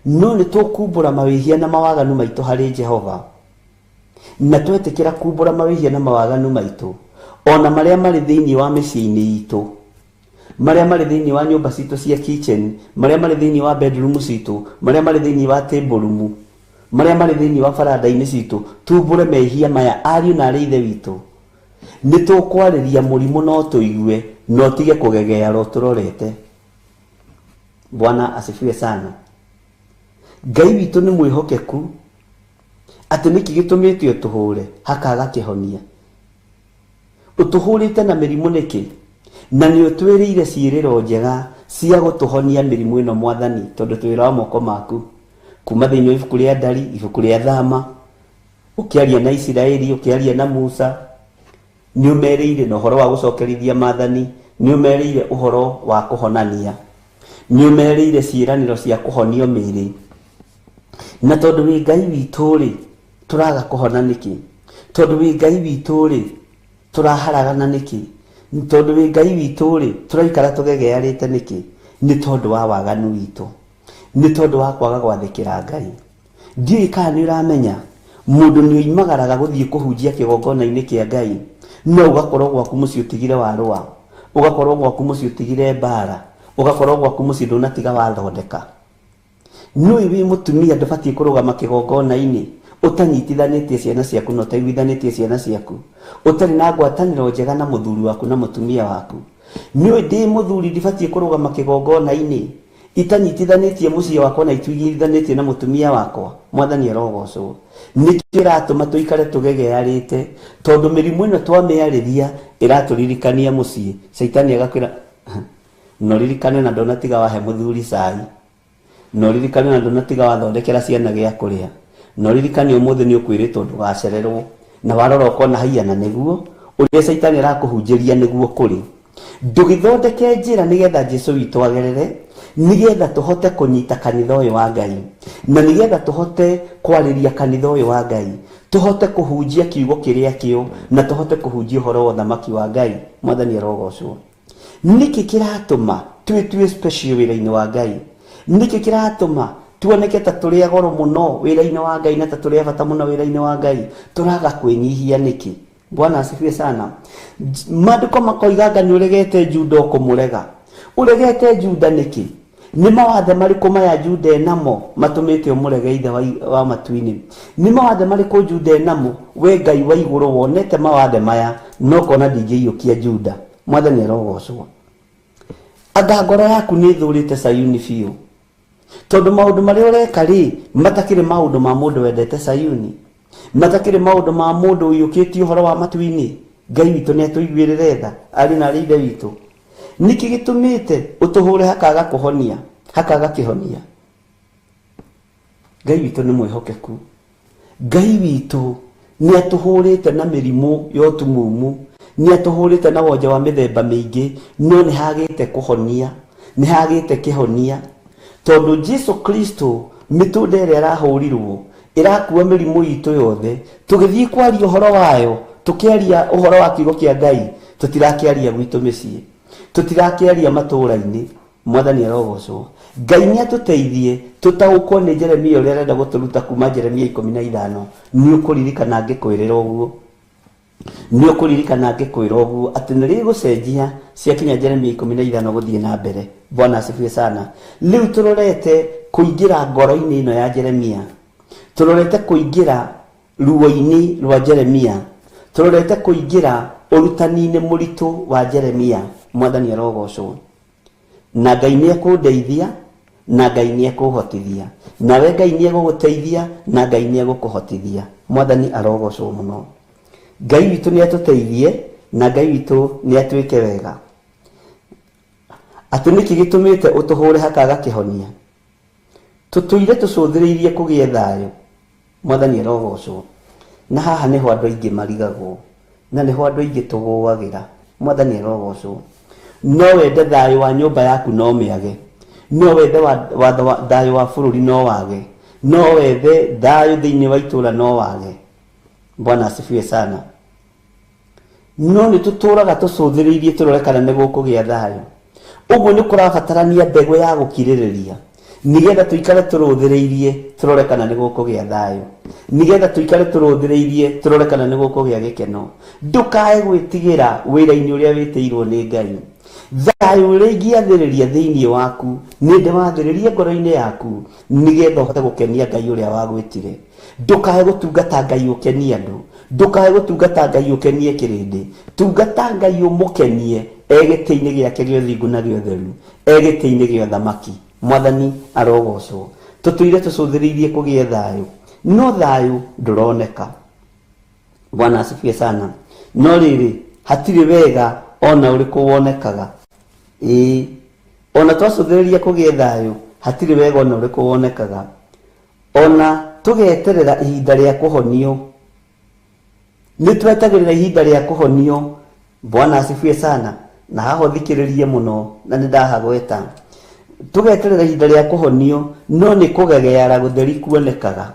No nĩ tũkumbũra mawĩhia na mawaganu maitũ harĩ Jehova, na twetĩkĩra kumbũra mawĩhia na mawaganu maitũ, ona marĩa marĩ thĩinĩ wa mĩciĩ-inĩ itũ, marĩa marĩ thĩinĩ wa nyũmba citũ cia kitchen, marĩa marĩ thĩinĩ wa bedroom citũ, marĩa marĩ thĩinĩ wa table room, marĩa marĩ thĩinĩ wa baranda-inĩ citũ, tumbũre mehia maya ariũ na arĩ ithe witũ, nĩ tũkwarĩria mũrimũ no tũigue, no tige kũgegeara ũtũrorete. Bwana asifiwe sana. Ngai witũ nĩ mwĩhokeku atĩ nĩkĩ gĩtũmĩte ũtũhũre hakaga kĩhonia. Ũtũhũrĩte na mĩrimũ nĩkĩ? Na nĩ ũtwĩrĩire ciĩrĩro njega cia gũtũhonia mĩrimũ ĩno Mwathani, tondũ twĩ wĩra wa moko maku. Kuma thĩinĩ wa ibuku rĩa Ndari, ibuku rĩa Thama, ũkĩaria na Isiraeli, ũkĩaria na Musa, nĩ ũmerĩire na ũhoro wa gũcokerithia maathani, nĩ ũmerĩire ũhoro wa kũhonania, nĩ ũmerĩire ciĩranĩro cia kũhonio mĩĩrĩ. Na tondũ wĩ Ngai witũ rĩ, tũraga kũhona nĩkĩ? Tondũ wĩ Ngai witũ rĩ, tũraharagana nĩkĩ? Tondũ wĩ Ngai witũ rĩ, tũraikara tũgegearĩte nĩkĩ? Nĩ tondũ wa waganu witũ, nĩ tondũ wa kwaga gwathĩkĩra Ngai. Ndiũĩ kana nĩ ũramenya mũndũ nĩ oimagaraga gũthiĩ kũhunjia kĩgongona-inĩ kĩa Ngai, no ũgakorwo gwaku mũciĩ ũtigire warũa, ũgakorwo gwaku mũciĩ ũtigire mbara, ũgakorwo gwaku mũciĩ ndũnatiga wathondeka. Nĩũĩ wĩ mũtumia ndũbatiĩ kũrũgama kĩgongona-inĩ ũtanyitithanĩtie ciana ciaku na ũtaiguithanĩtie ciana ciaku, ũtarĩ na ngwatanĩro njega na mũthuri waku na mũtumia waku. Nĩũĩ ndĩ mũthuri ndibatiĩ kũrũgama kĩgongona-inĩ itanyitithanĩtie mũciĩ wakwa na ituiguithanĩtie na mũtumia wakwa. Mwathani arogocwo. Nĩkĩo kĩratũma tũikare tũgegearĩte, tondũ mĩrimũ ĩno twamĩarĩria ĩratũririkania mũciĩ. Caitani agakwĩra no ririkane na ndũnatiga wahe mũthuri cai, no ririkane na ndũnatiga wathondekera ciana gĩa kũrĩa, no ririkane ũmũthĩ nĩ ũkwĩrĩtwo ndũgacererwo, na warora ũkona haiya na nĩguo ũrĩa caitani arakũhunjĩria nĩguo kũrĩ. Ndũgĩthondeke njĩra nĩgetha Jesũ witũ agerere, nĩgetha tũhote kũnyita kanitha ũyũ wa Ngai, na nĩgetha tũhote kwarĩria kanitha ũyũ wa Ngai, tũhote kũhunjia kiugo kĩrĩa kĩo, na tũhote kũhunjia ũhoro wa ũthamaki wa Ngai. Mwathani arogocwo. Nĩkĩ kĩratũma twĩtue special wĩra-inĩ wa Ngai? Nĩkĩ kĩratũma tuoneke ta tũrĩ a goro mũno wĩra-inĩ wa Ngai na ta tũrĩ a bata mũno wĩra-inĩ wa Ngai? Tũraga kwĩnyihia nĩkĩ? Bwana asifiwe sana. Maandĩko makoiga nga nĩ ũregete Juda ũkũmũrega. Ũregete Juda nĩkĩ? Nĩ mawathe marĩkũ maya Juda enamo matũmĩte ũmũrege ithe wa matu-inĩ? Nĩ mawathe marĩkũ Juda enamo? We Ngai wa igũrũ wonete mawathe maya no kona ndingĩiyũkia Juda. Mwathani arogocwo. Anga ngoro yaku nĩ ĩthũrĩte Sayuni biũ, tondũ maũndũ marĩa ũreka rĩ matakĩrĩ maũndũ ma mũndũ wendete Sayuni, matakĩrĩ maũndũ ma mũndũ ũiyũkĩtie ũhoro wa matu-inĩ. Ngai witũ nĩ atũiguĩrĩre tha, arĩ na arĩ ithe witũ. Nĩkĩ gĩtũmĩte ũtũhũre hakaga kũhonia, hakaga kĩhonia? Ngai witũ nĩ mwĩhokeku. Ngai witũ nĩ atũhũrĩte na mĩrimũ ya ũtumumu, nĩ atũhũrĩte na wonje wa mĩthemba mĩingĩ, no nĩ hagĩte kũhonia, nĩ hagĩte kĩhonia, tondũ Jesu Kristo mĩtũnda ĩrĩa arahũrirwo ĩrakua mĩrimũ itũ yothe. Tũgĩthiĩ kwaria ũhoro wayo, tũkĩaria ũhoro wa kiugo kĩa Ngai, tũtirakĩaria gwitũ mĩciĩ, tũtirakĩaria matũũra-inĩ. Mwathani arogocwo. Ngai nĩ atũteithie tũtaũkwo nĩ Jeremia ũrĩa arenda gũtũruta kuma Jeremia 15. Nĩ ũkũririkana ngĩkwĩrĩra ũguo, nĩ ũkũririkana ngĩkwĩra ũguo atĩ nĩ rĩgũcenjia ciakinya Jeremia 15 gũthiĩ na mbere. Bwana asifiwe sana. Rĩu tũrorete kũingĩra ngoro-inĩ ĩno ya Jeremia, tũrorete kũingĩra ruo-inĩ rwa Jeremia, tũrorete kũingĩra ũrutani-inĩ mũritũ wa Jeremia. Mwathani arogocwo. Na Ngai nĩ ekũndeithia, na Ngai nĩ ekũhotithia, nawe Ngai nĩ egũgũteithia, na Ngai nĩ egũkũhotithia. Mwathani arogocwo mũno. Ngai witũ nĩ atũteithie, na Ngai witũ nĩ atwĩke wega. Atĩ nĩkĩ gĩtũmĩte ũtũhũre hakaga kĩhonia? Tũtũire tũcũthĩrĩirie kũgĩe thayũ. Mwathani arogocwo. Na haha nĩho andũ aingĩ marigagwo, na nĩho andũ aingĩ tũgũagĩra. Mwathani arogocwo. No wende thayũ wa nyũmba yaku no mĩage, no wethe thayũ wa bũrũri no wage, no wethe thayũ thĩinĩ wa itũũra no wage. Bwana asifiwe sana. No nĩ tũtũraga tũcũthĩrĩirie tũrore kana nĩ gũkũgĩa thayũ. Ũguo nĩ kũrabatarania mbegũ ya gũkirĩrĩria, Nĩgetha tũikare tũrũthĩrĩirie tũrore kana nĩ gũkũgĩa thayũ, nĩgetha tũikare tũrũthĩrĩirie tũrore kana nĩ gũkũgĩa gĩkeno. Ndũkae gwĩtigĩra wĩra-inĩ ũrĩa wĩtĩirwo nĩ Ngai. Thayũ ũrĩa ingĩathĩrĩria thĩinĩ waku nĩ ndĩwathĩrĩrie ngoro-inĩ yaku, nĩgetha ũhote gũkenia Ngai ũrĩa wagwĩtire. Ndũkae gũtungata Ngai ũkenie andũ, ndũkae gũtungata Ngai ũkenie kĩrĩndĩ. Tungata Ngai ũmũkenie e gĩtĩ-inĩ gĩake gĩa ũthingu na gĩa ũtheru, e gĩtĩ-inĩ gĩa ũthamaki. Mwathani arogocwo. Tũtũire tũcũthĩrĩirie kũgĩe thayũ, no thayũ ndũroneka. Bwana asifiwe sana. No rĩrĩ, hatirĩ wega ona ũrĩkũ wonekaga. Ĩĩ, ona twacũthĩrĩria kũgĩe thayũ, hatirĩ wega ona ũrĩkũ wonekaga. Ona tũgeterera ihinda rĩa kũhonio, nĩ twetagĩrĩra ihinda rĩa kũhonio. Bwana asifiwe sana. Na haha ũthikĩrĩrie mũno, na nĩ ndahagweta. Tũgeterera ihinda rĩa kũhonio, no nĩ kũgegeara gũtheri kuonekaga.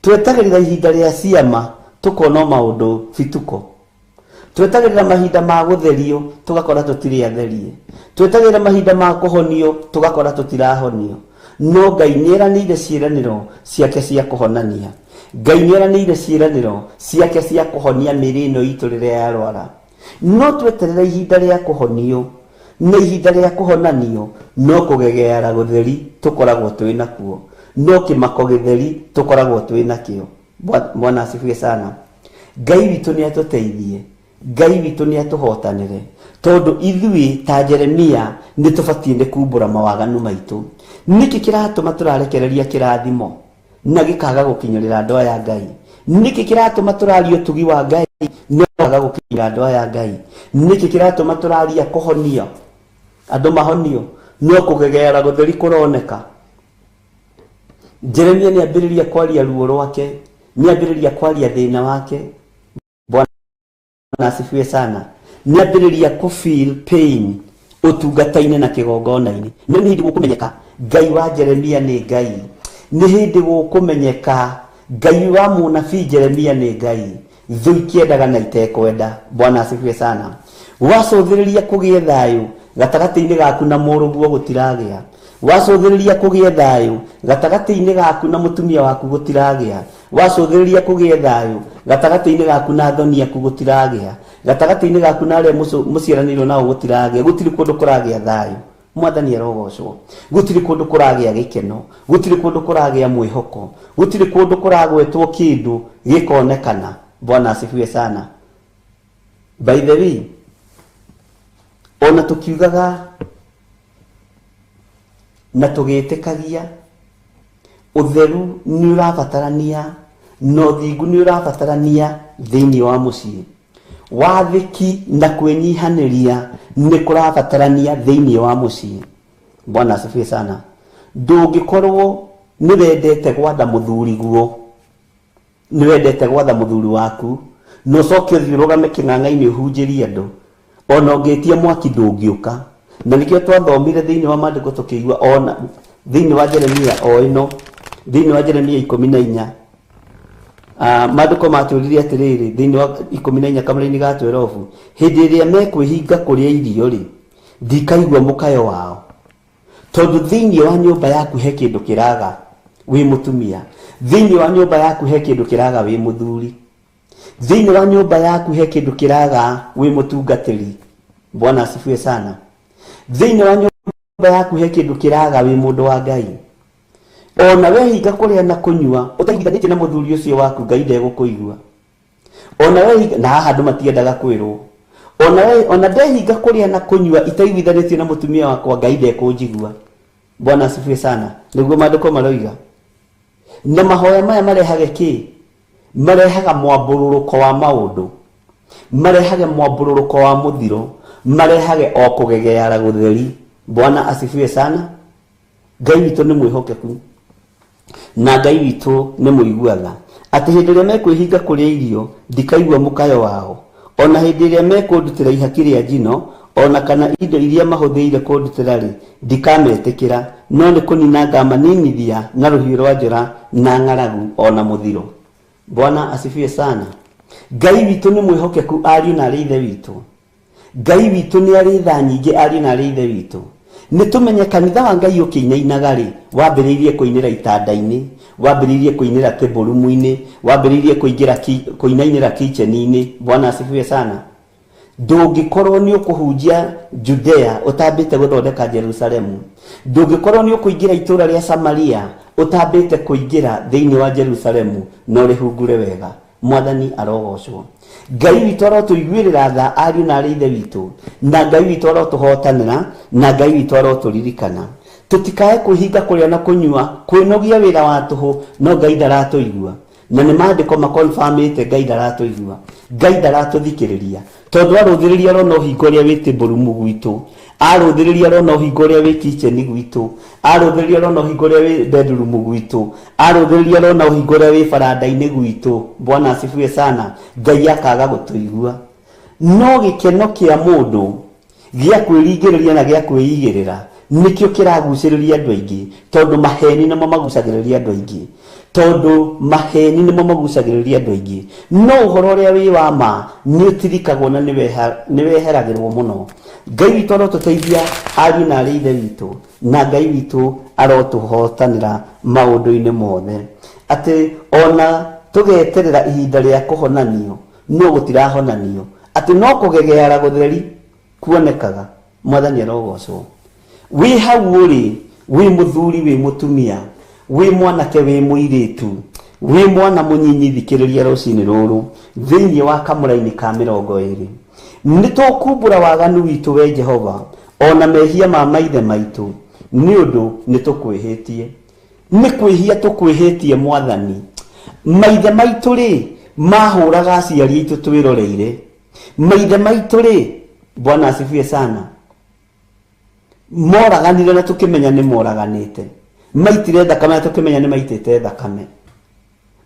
Twetagĩrĩra ihinda rĩa ciama, tũkona maũndũ bituko. Twetagĩrĩra mahinda ma gũtherio, tũgakora tũtirĩ atherie. Twetagĩrĩra mahinda ma kũhonio, tũgakora tũtirahonio. No Ngai nĩ eranĩire ciĩranĩro ciake cia kũhonania. Ngai nĩ eranĩire ciĩranĩro ciake cia kũhonia mĩĩrĩ ĩno itũ rĩrĩa yarwara. No tweterera ihinda rĩa kũhonio na ihinda rĩa kũhonanio, no kũgegeara gũtheri tũkoragwo twĩ nakuo, no kĩmako gĩtheri tũkoragwo twĩ nakĩo. Bwana asifiwe sana. Ngai witũ nĩ atũteithie, Ngai witũ nĩ atũhotanĩre, tondũ ithuĩ ta Jeremia nĩ tũbatiĩ nĩ kumbũra mawaganu maitũ. Nĩkĩ kĩratũma tũrarekereria kĩrathimo na gĩkaga gũkinyĩrĩra andũ aya Ngai? Nĩkĩ kĩratũma tũraria ũtugi wa Ngai na ũkaga gũkinyĩra andũ aya Ngai? Nĩkĩ kĩratũma tũraria kũhonio, andũ mahonio, no kũgegeara gũtheri kũroneka? Jeremia nĩ ambĩrĩria kwaria ruo rwake, nĩ ambĩrĩria kwaria thĩna wake. Bwana asifiwe sana. Nĩ ambĩrĩria kũ feel pain ũtungata-inĩ na kĩgongona-inĩ. No nĩ hĩndĩ gũkũmenyeka Ngai wa Jeremia nĩ Ngai. Nĩ hĩndĩ gũkũmenyeka Ngai wa mũnabii Jeremia nĩ Ngai. Thũ ikĩendaga na itekwenda. Bwana asifiwe sana. Wacũthĩrĩria kũgĩe thayũ gatagatĩ-inĩ gaku na mũrũguo gũtiragĩa. Wacũthĩrĩria kũgĩe thayũ gatagatĩ-inĩ gaku na mũtumia waku gũtiragĩa. Wacũthĩrĩria kũgĩe thayũ gatagatĩ-inĩ gaku na thoni yaku gũtiragĩa. Gatagatĩ-inĩ gaku na arĩa mũciaranĩirwo nao gũtiragĩa. Gũtirĩ kũndũ kũragĩa thayũ. Mwathani arogocwo. Gũtirĩ kũndũ kũragĩa gĩkeno, gũtirĩ kũndũ kũragĩa mwĩhoko, gũtirĩ kũndũ kũragwetwo kĩndũ gĩkonekana. Bwana asifiwe sana. By the way, ona tũkiugaga na tũgĩtĩkagia ũtheru nĩ ũrabatarania na ũthingu nĩ ũrabatarania thĩinĩ wa mũciĩ. Wathĩki na kwĩnyihanĩria nĩ kũrabatarania thĩinĩ wa mũciĩ. Bwana asifiwe sana. Ndũngĩkorwo nĩ wendete gwatha mũthuri guo, nĩ wendete gwatha mũthuri waku, na ũcoke ũthiĩ ũrũgame kĩng'ang'a-inĩ ũhunjĩrie andũ, ona ũngĩtia mwaki ndũngĩũka. Na nĩkĩo twathomire thĩinĩ wa maandĩko tũkĩigua ona thĩinĩ wa Jeremia o ĩno, thĩinĩ wa Jeremia 14, maandĩko matwĩrire atĩrĩrĩ, thĩinĩ wa 14 kamũraini ga 12, hĩndĩ ĩrĩa mekwĩhinga kũrĩa irio rĩ, ndikaigua mũkayo wao. Tondũ thĩinĩ wa nyũmba yaku he kĩndũ kĩraga wĩ mũtumia, thĩinĩ wa nyũmba yaku he kĩndũ kĩraga wĩ mũthuri, thĩinĩ wa nyũmba yaku he kĩndũ kĩraga wĩ mũtungatĩri. Bwana asifiwe sana. Thĩinĩ wa nyũmba yaku he kĩndũ kĩraga wĩ mũndũ wa Ngai. Ona wehinga kũrĩa na kũnyua ũtaiguithanĩtie na mũthuri ũcio waku, Ngai ndegũkũigua. Ona wehinga, na haha andũ matiendaga kwĩrwo, ona we, ona ndehinga kũrĩa na kũnyua itaiguithanĩtie na mũtumia wakwa, Ngai ndekũnjigua. Bwana asifiwe sana. Nĩguo maandĩko maroiga. Na mahoya maya marehage kĩ? Marehaga mwambũrũrũko wa maũndũ, marehage mwambũrũrũko wa mũthiro, marehage o kũgegeara gũtheri. Bwana asifiwe sana. Ngai witũ nĩ mwĩhokeku na Ngai witũ nĩ mũigua tha, atĩ hĩndĩ ĩrĩa mekwĩhinga kũrĩa irio ndikaigua mũkayo wao, ona hĩndĩ ĩrĩa mekũndutĩra ihaki rĩa njino, ona kana indo iria mahũthĩire kũndutĩra rĩ, ndikametĩkĩra, no nĩ kũnina ngamaninithia na rũhiũ rwa njora na ng'aragu ona mũthiro. Bwana asifiwe sana. Ngai witũ nĩ mwĩhokeku ariũ na arĩ ithe witũ. Ngai witũ nĩ arĩ tha nyingĩ ariũ na arĩ ithe witũ. Nĩ tũmenye kanitha wa Ngai ũkĩinainaga rĩ, wambĩrĩirie kũinĩra itanda-inĩ, wambĩrĩirie kũinĩra table room-inĩ, wambĩrĩirie kũingĩra kũinainĩra kitchen-inĩ. Bwana asifiwe sana. Ndũngĩkorwo nĩ ũkũhunjia Judea ũtambĩte gũthondeka Jerusalemu. Ndũngĩkorwo nĩ ũkũingĩra itũũra rĩa Samaria ũtambĩte kũingĩra thĩinĩ wa Jerusalemu na ũrĩhungure wega. Mwathani arogocwo. Ngai witũ arotũiguĩrĩra tha ariũ na arĩ ithe witũ, na Ngai witũ arotũhotanĩra, na Ngai witũ arotũririkana. Tũtikae kwĩhinga kũrĩa na kũnyua, kwĩnogia wĩra wa tũhũ, no Ngai ndaratũigua. Na nĩ maandĩko makonfamĩte Ngai ndaratũigua, Ngai ndaratũthikĩrĩria. Tondũ arũthĩrĩria arona ũhingo ũrĩa wĩ table room gwitũ, arũthĩrĩria arona ũhingo ũrĩa wĩ kitchen gwitũ, arũthĩrĩria arona ũhingo ũrĩa wĩ bedroom gwitũ, arũthĩrĩria arona ũhingo ũrĩa wĩ baranda-inĩ gwitũ. Bwana asifiwe sana. Ngai akaga gũtũigua. No gĩkeno kĩa mũndũ gĩa kwĩringĩrĩria na gĩa kwĩigĩrĩra nĩkĩo kĩragucĩrĩria andũ aingĩ, tondũ maheni nĩmo magucagĩrĩria andũ aingĩ, tondũ maheni nĩmo magucagĩrĩria andũ aingĩ. No ũhoro ũrĩa wĩ wa ma nĩ ũtirikagwo na nĩ weheragĩrwo mũno. Ngai witũ arotũteithia ariũ na arĩ ithe witũ, na Ngai witũ arotũhotanĩra maũndũ-inĩ mothe, atĩ ona tũgeterera ihinda rĩa kũhonanio no gũtirahonanio, atĩ no kũgegeara gũtheri kuonekaga. Mwathani arogocwo. Wĩ hau ũrĩ, wĩ mũthuri, wĩ mũtumia, wĩ mwanake, wĩ mũirĩtu, wĩ mwana mũnyinyi, thikĩrĩria rũcinĩ rũrũ thĩinĩ wa kamũraini ka 20. Nĩ tũkumbũra waganu witũ we Jehova, ona mehia ma maithe maitũ, nĩ ũndũ nĩ tũkwĩhĩtie. Nĩ kwĩhia tũkwĩhĩtie Mwathani. Maithe maitũ rĩ, mahũraga aciari aitũ twĩroreire. Maithe maitũ rĩ, Bwana asifiwe sana, moraganire na tũkĩmenya nĩ moraganĩte, maitire thakame na tũkĩmenya nĩ maitĩte thakame.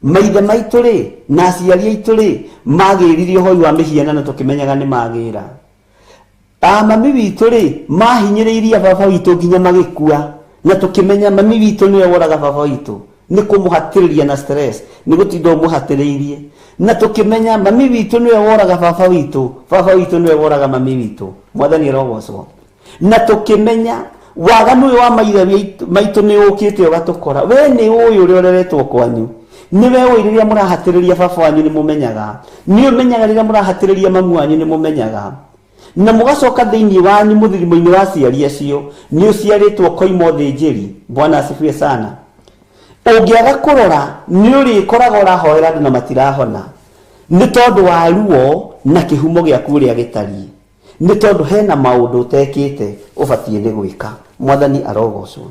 Maithe maitũ rĩ na aciari aitũ rĩ, magĩririe ũhoi wa mĩhianano tũkĩmenyaga nĩ magĩra. Mami witũ rĩ, mahinyĩrĩirie baba witũ nginya magĩkua, na tũkĩmenya mami witũ nĩwe woraga baba witũ, nĩ kũmũhatĩrĩria na stress, nĩ gũtinda ũmũhatĩrĩirie. Na tũkĩmenya mami witũ nĩwe woraga baba witũ, baba witũ nĩwe woraga mami witũ. Mwathani arogocwo. Na tũkĩmenya waganu ũyũ wa maithe maitũ nĩ ũkĩte ũgatũkora. We nĩ ũĩ ũrĩa ũreretwo kwanyu, nĩwe ũĩ rĩrĩa mũrahatĩrĩria baba wanyu nĩ mũmenyaga, nĩ ũmenyaga rĩrĩa mũrahatĩrĩria mamu wanyu nĩ mũmenyaga. Na mũgacoka thĩinĩ wanyu mũthirimo-inĩ wa aciari acio nĩ ũciarĩtwo koima ũthĩnjĩri. Bwana asifiwe sana. Ũngĩaga kũrora nĩ ũrĩkoraga ũrahoera andũ na matirahona, nĩ tondũ wa ruo na kĩhumo gĩaku ũrĩa gĩtariĩ, nĩ tondũ hena maũndũ ũtekĩte ũbatiĩ nĩ gwĩka. Mwathani arogocwo.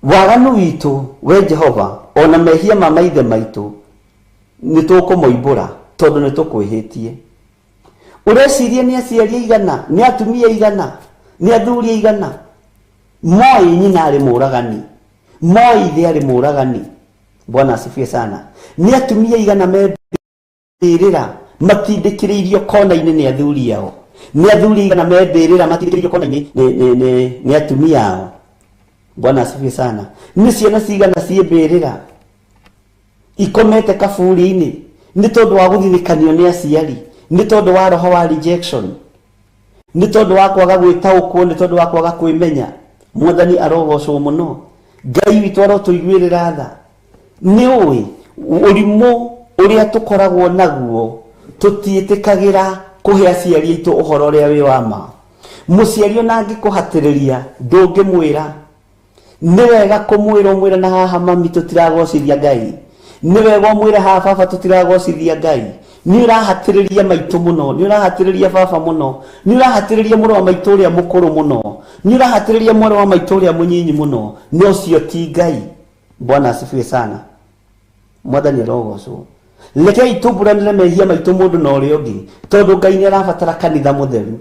Waganu witũ we Jehova, ona mehia ma maithe maitũ nĩ tũkũmoimbũra, tondũ nĩ tũkwĩhĩtie. Ũreciria nĩ aciari aigana, nĩ atumia aigana, nĩ athuri aigana moĩ nyina arĩ mũragani, moĩ ithe arĩ mũragani. Bwana asifiwe sana. Nĩ atumia aigana membĩrĩra matindĩkĩrĩirio kona-inĩ nĩ athuri ao, nĩ athuri aigana membĩrĩra matindĩkĩrĩirio kona-inĩ nĩ atumia ao. Bwana asifiwe sana. Nĩ ciana cigana ciĩmbĩrĩra ikomete kaburi-inĩ nĩ tondũ wa gũthinĩkanio nĩ aciari, nĩ tondũ wa roho wa rejection, nĩ tondũ wa kwaga gwĩtaũkwo, nĩ tondũ wa kwaga kwĩmenya. Mwathani arogocwo mũno. Ngai witũ arotũiguĩrĩra tha. Nĩ ũĩ ũrimũ ũrĩa tũkoragwo naguo, tũtiĩtĩkagĩra kũhe aciari aitũ ũhoro ũrĩa wĩ wa ma. Mũciari ona angĩkũhatĩrĩria ndũngĩmwĩra. Nĩ wega kũmwĩra, ũmwĩre na haha mami tũtiragocithia Ngai, nĩ wega ũmwĩre haha baba tũtiragocithia Ngai. Nĩ ũrahatĩrĩria maitũ mũno, nĩ ũrahatĩrĩria baba mũno, nĩ ũrahatĩrĩria mũrũ wa maitũ ũrĩa mũkũrũ mũno, nĩ ũrahatĩrĩria mwarĩ wa maitũ ũrĩa mũnyinyi mũno, no ũcio ti Ngai. Bwana asifiwe sana. Mwathani arogocwo. Rekei tumbũranĩre mehia maitũ mũndũ na ũrĩa ũngĩ, tondũ Ngai nĩ arabatara kanitha mũtheru,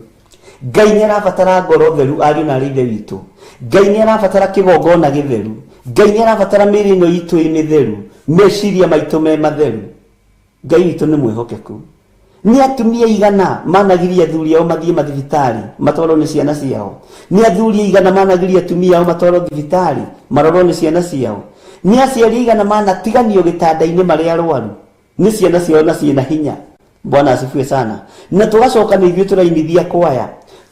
Ngai nĩ arabatara ngoro theru ariũ na arĩ ithe witũ, Ngai nĩ arabatara kĩgongona gĩtheru, Ngai nĩ arabatara mĩĩrĩ ĩno itũ ĩ mĩtheru, meciria maitũ me matheru. Ngai witũ nĩ mwĩhokeku. Nĩ atumia aigana managiria athuri ao mathiĩ mathibitarĩ matwarwo nĩ ciana ciao? Nĩ athuri aigana managiria atumia ao matwarwo thibitarĩ marorwo nĩ ciana ciao? Nĩ aciari aigana manatiganio gĩtanda-inĩ marĩ arwaru nĩ ciana ciao na ciĩna hinya? Bwana asifiwe sana. Na tũgacoka nĩ ithuĩ tũrainithia kwaya,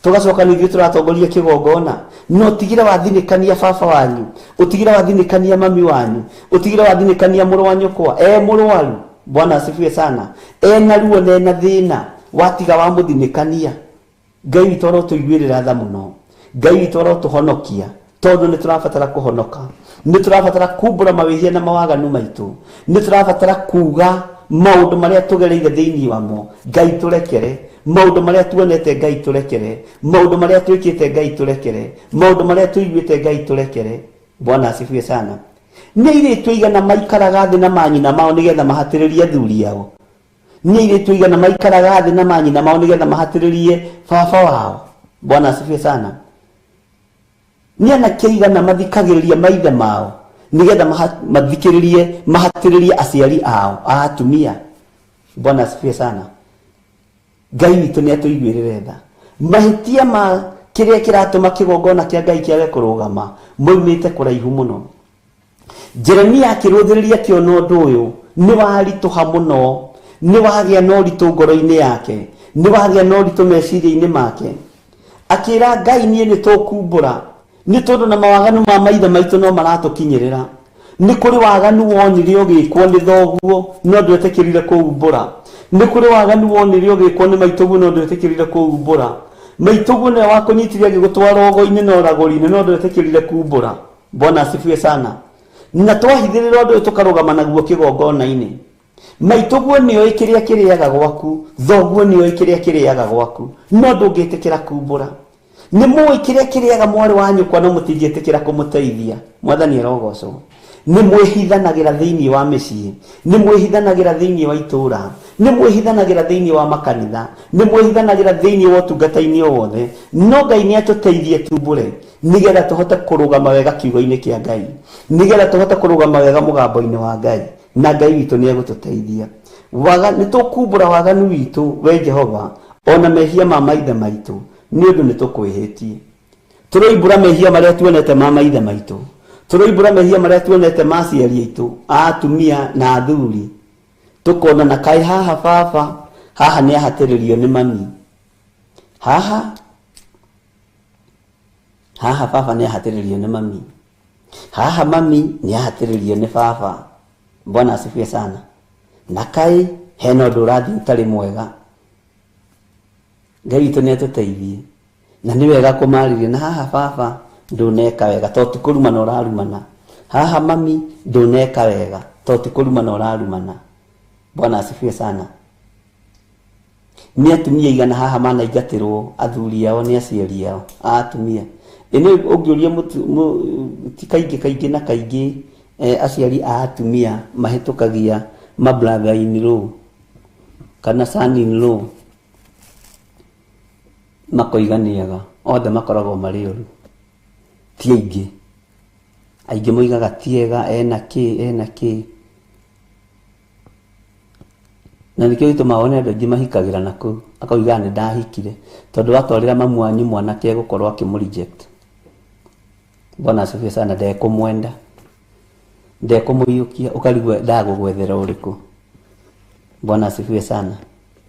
Tũgacoka nĩ ithuĩ tũratongoria kĩgongona. No ũtigire wathinĩkania baba wanyu, ũtigire wathinĩkania mami wanyu, ũtigire wathinĩkania mũrũ wa nyũkwa, e mũrwaru, Bwana asifiwe sana, ena ruo na ena thĩna, watiga wamũthinĩkania. Ngai witũ arotũiguĩrĩra tha mũno. Ngai witũ arotũhonokia, tondũ nĩ tũrabatara kũhonoka, nĩ tũrabatara kumbũra mawĩhia na mawaganu maitũ, nĩ tũrabatara kuga maũndũ marĩa tũgereire thĩinĩ wamo. Ngai tũrekere maũndũ marĩa tuonete, Ngai tũrekere maũndũ marĩa twĩkĩte, Ngai tũrekere maũndũ marĩa tũiguĩte, Ngai tũrekere. Bwana asifiwe sana. Nĩ airĩtu aigana maikaraga thĩ na manyina mao nĩgetha mahatĩrĩrie athuri ao? Nĩ airĩtu aigana maikaraga thĩ na manyina mao nĩgetha mahatĩrĩrie baba wao? Bwana asifiwe sana. Nĩ anake aigana mathikagĩrĩria maithe mao nĩgetha mathikĩrĩrie mahatĩrĩrie aciari ao a atumia? Bwana asifiwe sana. Ngai witũ nĩ atũiguĩrĩre tha. Mahĩtia ma kĩrĩa kĩratũma kĩgongona kĩa Ngai kĩage kũrũgama moimĩte kũraihu mũno. Jeremia akĩrũthĩrĩria akĩona ũndũ ũyũ nĩ waritũha mũno, nĩ wagĩa na ũritũ ngoro-inĩ yake, nĩ wagĩa na ũritũ meciria-inĩ make. Akĩra Ngai, niĩ nĩ tũkumbũra, nĩ tondũ na mawaganu ma maithe maitũ no maratũkinyĩrĩra. Nĩ kũrĩ waganu wonire ũgĩkwo nĩ thoguo no ndwetĩkĩrire kũumbũra. Nĩ kũrĩ waganu wonire ũgĩkwo nĩ maitũguo no ndwetĩkĩrire kũumbũra. Maitũguo nĩwe wakũnyitire agĩgũtwara ũgo-inĩ na ũragũri-inĩ no ndwetĩkĩrire kumbũra. Bwana asifiwe sana. Na twahithĩrĩra ũndũ ũyũ tũkarũgama naguo kĩgongona-inĩ. Maitũguo nĩoĩ kĩrĩa kĩrĩaga gwaku, thoguo nĩoĩ kĩrĩa kĩrĩaga gwaku, no ndũngĩtĩkĩra kumbũra. Nĩ mũĩ kĩrĩa kĩrĩaga mwarĩ wa nyũkwa no mũtingĩtĩkĩra kũmũteithia. Mwathani arogocwo. Nĩ mwĩhithanagĩra thĩinĩ wa mĩciĩ, nĩ mwĩhithanagĩra thĩinĩ wa itũũra, nĩ mwĩhithanagĩra thĩinĩ wa makanitha, nĩ mwĩhithanagĩra thĩinĩ wa ũtungata-inĩ o wothe. No Ngai nĩ atũteithie tumbũre nĩgetha tũhote kũrũgama wega kiugo-inĩ kĩa Ngai, nĩgetha tũhote kũrũgama wega mũgambo-inĩ wa Ngai, na Ngai witũ nĩ egũtũteithia. Nĩ tũkumbũra waganu witũ we Jehova, ona mehia ma maithe maitũ, nĩ ũndũ nĩ tũkwĩhĩtie. Tũroimbũra mehia marĩa tuonete ma maithe maitũ, tũroimbũra mehia marĩa tuonete ma aciari aitũ, a atumia na athuri, tũkona na kaĩ haha baba, haha nĩ ahatĩrĩrio nĩ mami, haha haha baba nĩ ahatĩrĩrio nĩ mami, haha mami nĩ ahatĩrĩrio nĩ baba. Bwana asifiwe sana. Na kaĩ hena ũndũ ũrathiĩ ũtarĩ mwega. Ngai witũ nĩ atũteithie. Na nĩ wega kũmarĩria, na haha baba ndũneka wega to ti kũrumana ũrarumana, haha mami ndũneka wega to ti kũrumana ũrarumana. Bwana asifiwe sana. Nĩ atumia igana haha manaingatĩrwo athuri ao nĩ aciari ao a atumia. Ĩnĩ ũngĩũria ti kaingĩ kaingĩ na kaingĩ aciari a atumia mahĩtũkagia ma brother in law kana son in law, makoiga nĩ ega, othe makoragwo marĩ ũru. Ti aingĩ, aingĩ moigaga ti ega, ena kĩ, ena kĩ. Na nĩkĩo gĩtũmaga wone andũ aingĩ mahikagĩra na kũu, akoiga nĩ ndahikire, tondũ watwarĩra mamu wanyu mwanake egũkorwo akĩmũ reject. Bwana asifiwe sana. Ndekũmwenda, ndekũmũiyũkia, ũkarigwo ndagũgwethera ũrĩkũ. Bwana asifiwe sana.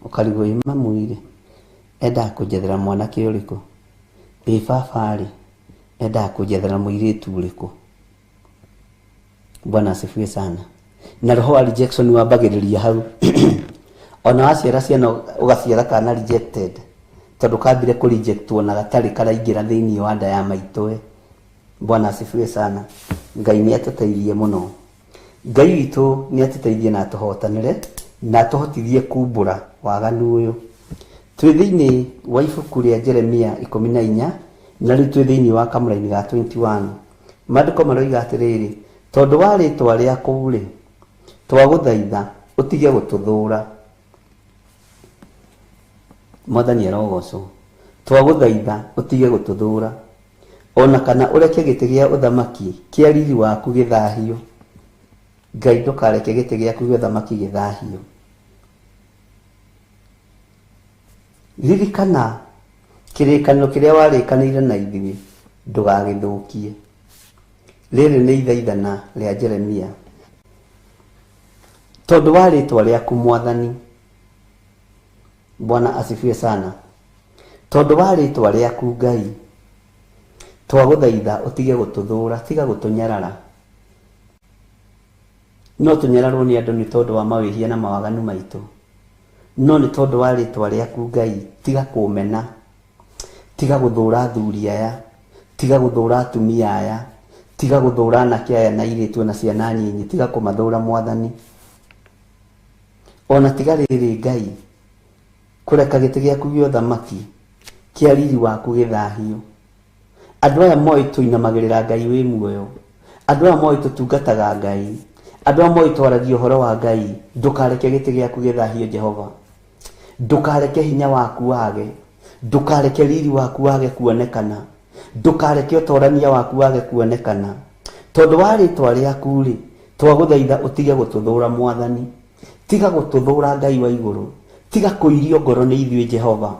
Ũkarigwo ĩ mamu rĩ, endaga kũnjethera mwanake ũrĩkũ? Ĩ baba rĩ, endaga kũnjethera mũirĩtu ũrĩkũ? Bwana asifiwe sana. Na roho wa rejection wambagĩrĩria hau. Ona waciara ciana ũgaciara kana rejected, tondũ kambire kũ rejectwo na gatarĩ karaingĩra thĩinĩ wa nda ya maitũwe. Bwana asifiwe sana. Ngai nĩ atũteithie mũno. Ngai witũ nĩ atũteithie na atũhotanĩre na atũhotithie kumbũra waganu ũyũ. Twĩ thĩinĩ wa ibuku rĩa Jeremia 14, na rĩu twĩ thĩinĩ wa kamũraini ga 21. Maandĩko maroiga atĩrĩrĩ, tondũ wa rĩtwa rĩaku rĩ, twagũthaitha ũtige gũtũthũra. Mwathani arogocwo. Twagũthaitha ũtige gũtũthũra, ona kana ũreke gĩtĩ gĩa ũthamaki kĩa riri waku gĩthahio. Ngai ndũkareke gĩtĩ gĩaku gĩa ũthamaki gĩthahio. Ririkana kĩrĩkanĩro kĩrĩa warĩkanĩire na ithuĩ, ndũgagĩthũkie. Rĩrĩ nĩ ithaithana rĩa Jeremia. Tondũ wa rĩtwa rĩaku Mwathani. Bwana asifiwe sana. Tondũ wa rĩtwa rĩaku Ngai, twagũthaitha ũtige gũtũthũra, tiga gũtũnyarara. No tũnyararwo nĩ andũ nĩ tondũ wa mawĩhia na mawaganu maitũ, no nĩ tondũ wa rĩtwa rĩaku Ngai, tiga kũmena, tiga gũthũra athuri aya, tiga gũthũra atumia aya, tiga gũthũra anake aya na airĩtu na ciana nyinyi, tiga kũmathũra Mwathani. Ona tiga rĩrĩ Ngai, kũreka gĩtĩ gĩaku gĩa ũthamaki kĩa riri waku gĩthahio. Andũ aya moĩ tũinamagĩrĩra Ngai wĩ muoyo, andũ aya moĩ tũtungataga Ngai, andũ aya moĩ twaragia ũhoro wa Ngai, ndũkareke gĩtĩ gĩaku gĩthahio Jehova. Ndũkareke hinya waku wage, ndũkareke riri waku wage kuonekana, ndũkareke ũtorania waku wage kuonekana. Tondũ wa rĩtwa rĩaku rĩ, twagũthaitha ũtige gũtũthũra Mwathani, tiga gũtũthũra Ngai wa igũrũ, tiga kũirio ngoro nĩ ithuĩ Jehova,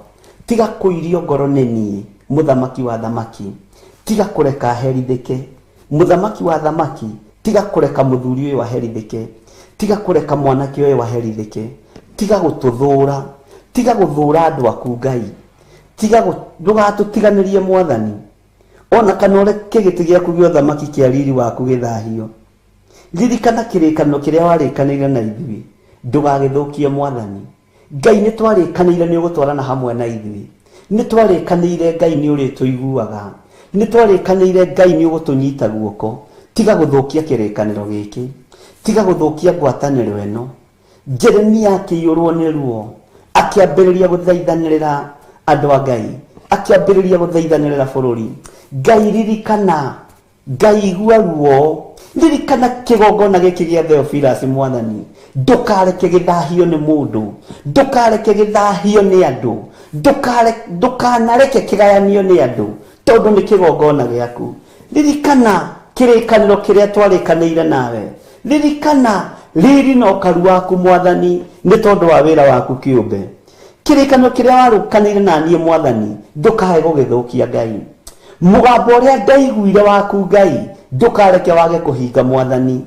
tiga kũirio ngoro nĩ niĩ mũthamaki wa thamaki, tiga kũreka herithĩke mũthamaki wa thamaki, tiga kũreka mũthuri ũyũ aherithĩke, tiga kũreka mwanake ũyũ aherithĩke, tiga gũtũthũra, tiga gũthũra andũ aku Ngai, tiga ndũgatũtiganĩrie Mwathani, ona kana ũreke gĩtĩ gĩaku gĩa ũthamaki kĩa riri waku gĩthahio. Ririkana kĩrĩkanĩro kĩrĩa warĩkanĩire na ithuĩ, ndũgagĩthũkie Mwathani. Ngai nĩ twarĩkanĩire nĩ ũgũtwarana hamwe na ithuĩ, nĩ twarĩkanĩire Ngai nĩ ũrĩtũiguaga, nĩ twarĩkanĩire Ngai nĩ ũgũtũnyita guoko. Tiga gũthũkia kĩrĩkanĩro gĩkĩ, tiga gũthũkia ngwatanĩro ĩno. Jeremia akĩiyũrwo nĩ ruo, akĩambĩrĩria gũthaithanĩrĩra andũ a Ngai, akĩambĩrĩria gũthaithanĩrĩra bũrũri. Ngai ririkana, Ngai igua ruo, ririkana kĩgongona gĩkĩ gĩa Theophilus Mwathani, ndũkareke gĩthahio nĩ mũndũ, ndũkareke gĩthahio nĩ andũ, ndũkanareke kĩgayanio nĩ andũ, tondũ nĩ kĩgongona gĩaku. Ririkana kĩrĩkanĩro kĩrĩa twarĩkanĩire nawe, ririkana riri na ũkaru waku Mwathani, nĩ tondũ wa wĩra waku kĩũmbe. Kĩrĩkanĩro kĩrĩa warũkanĩire na niĩ Mwathani, ndũkae gũgĩthũkia Ngai. Mũgambo ũrĩa ndaiguire waku Ngai, ndũkareke wage kũhinga Mwathani.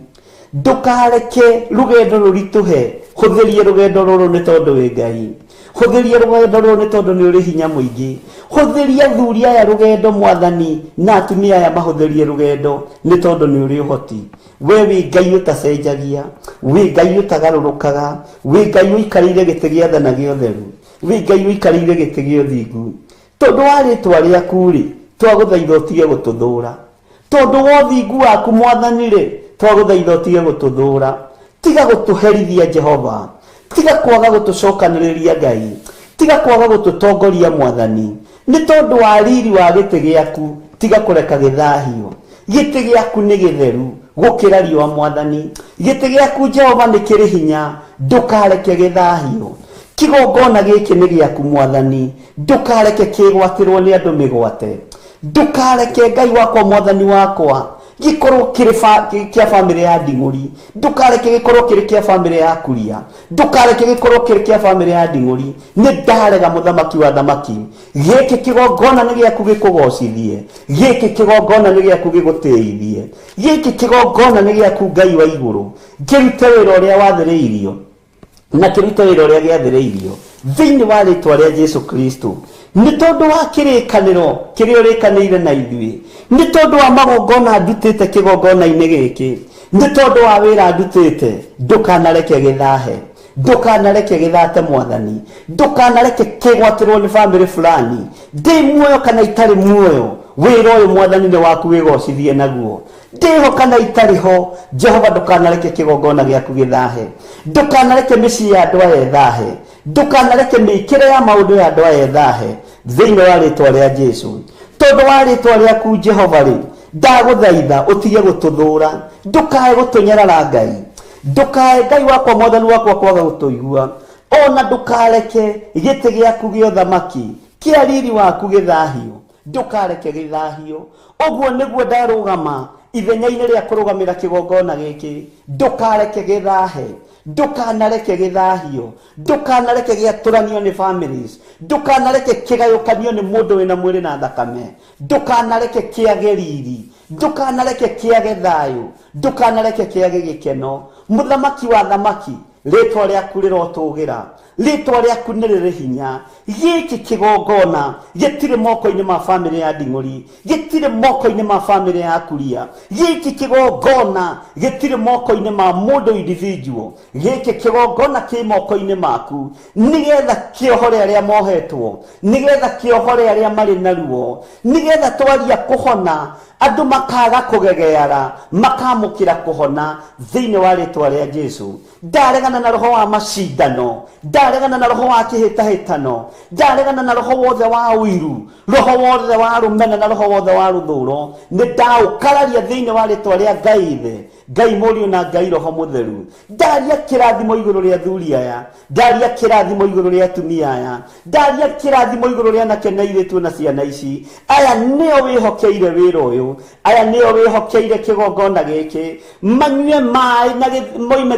Ndũkareke rũgendo rũritũhe, hũthĩrie rũgendo rũrũ nĩ tondũ wĩ Ngai, hũthĩrie rũgendo rũrũ nĩ tondũ nĩ ũrĩ hinya mũingĩ. Hũthĩria athuri aya rũgendo Mwathani, na atumia aya mahũthĩrie rũgendo nĩ tondũ nĩ ũrĩ ũhoti. We wĩ Ngai ũtacenjagia, wĩ Ngai ũtagarũrũkaga, wĩ Ngai ũikarĩire gĩtĩ gĩa tha na gĩa ũtheru, wĩ Ngai ũikarĩire gĩtĩ gĩa ũthingu. Tondũ wa rĩtwa rĩaku rĩ, twagũthaitha ũtige gũtũthũra. Tondũ wa ũthingu waku Mwathani rĩ, twagũthaitha ũtige gũtũthũra. Tiga gũtũherithia Jehova, tiga kwaga gũtũcokanĩrĩria Ngai, tiga kwaga gũtũtongoria Mwathani, nĩ tondũ wa riri wa gĩtĩ gĩaku, tiga kũreka gĩthahio. Gĩtĩ gĩaku nĩ gĩtheru gũkĩra riũa Mwathani, gĩtĩ gĩaku Jehova nĩ kĩrĩ hinya, ndũkareke gĩthahio. Kĩgongona gĩkĩ nĩ gĩaku Mwathani, ndũkareke kĩgwatĩrwo nĩ andũ mĩgwate, ndũkareke Ngai wakwa Mwathani wakwa gĩkorwo kĩrĩ kĩa bamĩrĩ ya Nding'ũri, ndũkareke gĩkorwo kĩrĩ kĩa bamĩrĩ ya Kuria, ndũkareke gĩkorwo kĩrĩ kĩa bamĩrĩ ya Nding'ũri. Nĩ ndarega mũthamaki wa thamaki, gĩkĩ kĩgongona nĩ gĩaku gĩkũgocithie, gĩkĩ kĩgongona nĩ gĩaku gĩgũtĩithie, gĩkĩ kĩgongona nĩ gĩaku Ngai wa igũrũ, kĩrute wĩra ũrĩa wathĩrĩirio na kĩrute wĩra ũrĩa gĩathĩrĩirio thĩinĩ wa rĩtwa rĩa Jesu Kristo. Nĩ tondũ wa kĩrĩkanĩro kĩrĩa ũrĩkanĩire na ithuĩ, nĩ tondũ wa magongona ndutĩte kĩgongona-inĩ gĩkĩ, nĩ tondũ wa wĩra ndutĩte, ndũkanareke gĩthahe, ndũkanareke gĩthate Mwathani, ndũkanareke kĩgwatĩrwo nĩ bamĩrĩ fulani. Ndĩ muoyo kana itarĩ muoyo, wĩra ũyũ Mwathani nĩ waku wĩgocithie naguo. Ndĩho kana itarĩ ho, Jehova ndũkanareke kĩgongona gĩaku gĩthahe, ndũkanareke mĩciĩ ya andũ aya ĩthahe, ndũkanareke mĩkĩre ya maũndũ ya andũ aya ĩthahe, thĩinĩ wa rĩtwa rĩa Jesu. Tondũ wa rĩtwa rĩaku Jehova rĩ, ndagũthaitha ũtige gũtũthũra, ndũkae gũtũnyarara Ngai, ndũkae Ngai wakwa Mwathani wakwa kwaga gũtũigua, ona ndũkareke gĩtĩ gĩaku gĩa ũthamaki kĩa riri waku gĩthahio, ndũkareke gĩthahio. Ũguo nĩguo ndarũgama ithenya-inĩ rĩa kũrũgamĩra kĩgongona gĩkĩ, ndũkareke gĩthahe, ndũkanareke gĩthahio, ndũkanareke gĩatũranio nĩ families, ndũkanareke kĩgayũkanio nĩ mũndũ wĩna mwĩrĩ na thakame, ndũkanareke kĩage riri, ndũkanareke kĩage thayũ, ndũkanareke kĩage gĩkeno. Mũthamaki wa thamaki, rĩtwa rĩaku rĩrotũgĩra, Rĩtwa rĩaku nĩ rĩrĩ hinya. Gĩkĩ kĩgongona gĩtirĩ moko-inĩ ma bamĩrĩ ya Nding'ũri, gĩtirĩ moko-inĩ ma bamĩrĩ ya Kuria, gĩkĩ kĩgongona gĩtirĩ moko-inĩ ma mũndũ individual, gĩkĩ kĩgongona kĩ moko-inĩ maku, nĩgetha kĩohore arĩa mohetwo, nĩgetha kĩohore arĩa marĩ na ruo, nĩgetha twaria kũhona andũ makaga kũgegeara, makamũkĩra kũhona thĩinĩ wa rĩtwa rĩa Jesu. Ndaregana na roho wa macindano, ndaregana na roho wa kĩhĩtahĩtano, ndaregana na roho wothe wa ũiru, roho wothe wa rũmena na roho wothe wa rũthũro. Nĩ ndaũkararia thĩinĩ wa rĩtwa rĩa Ngai Ithe, Ngai Mũriũ na Ngai Roho Mũtheru. Ndaria kĩrathimo igũrũ rĩa athuri aya, ndaria kĩrathimo igũrũ rĩa atumia aya, ndaria kĩrathimo igũrũ rĩa anake na airĩtu na ciana ici. Aya nĩo wĩhokeire wĩra ũyũ, aya nĩo wĩhokeire kĩgongona gĩkĩ, manyue maĩ na moime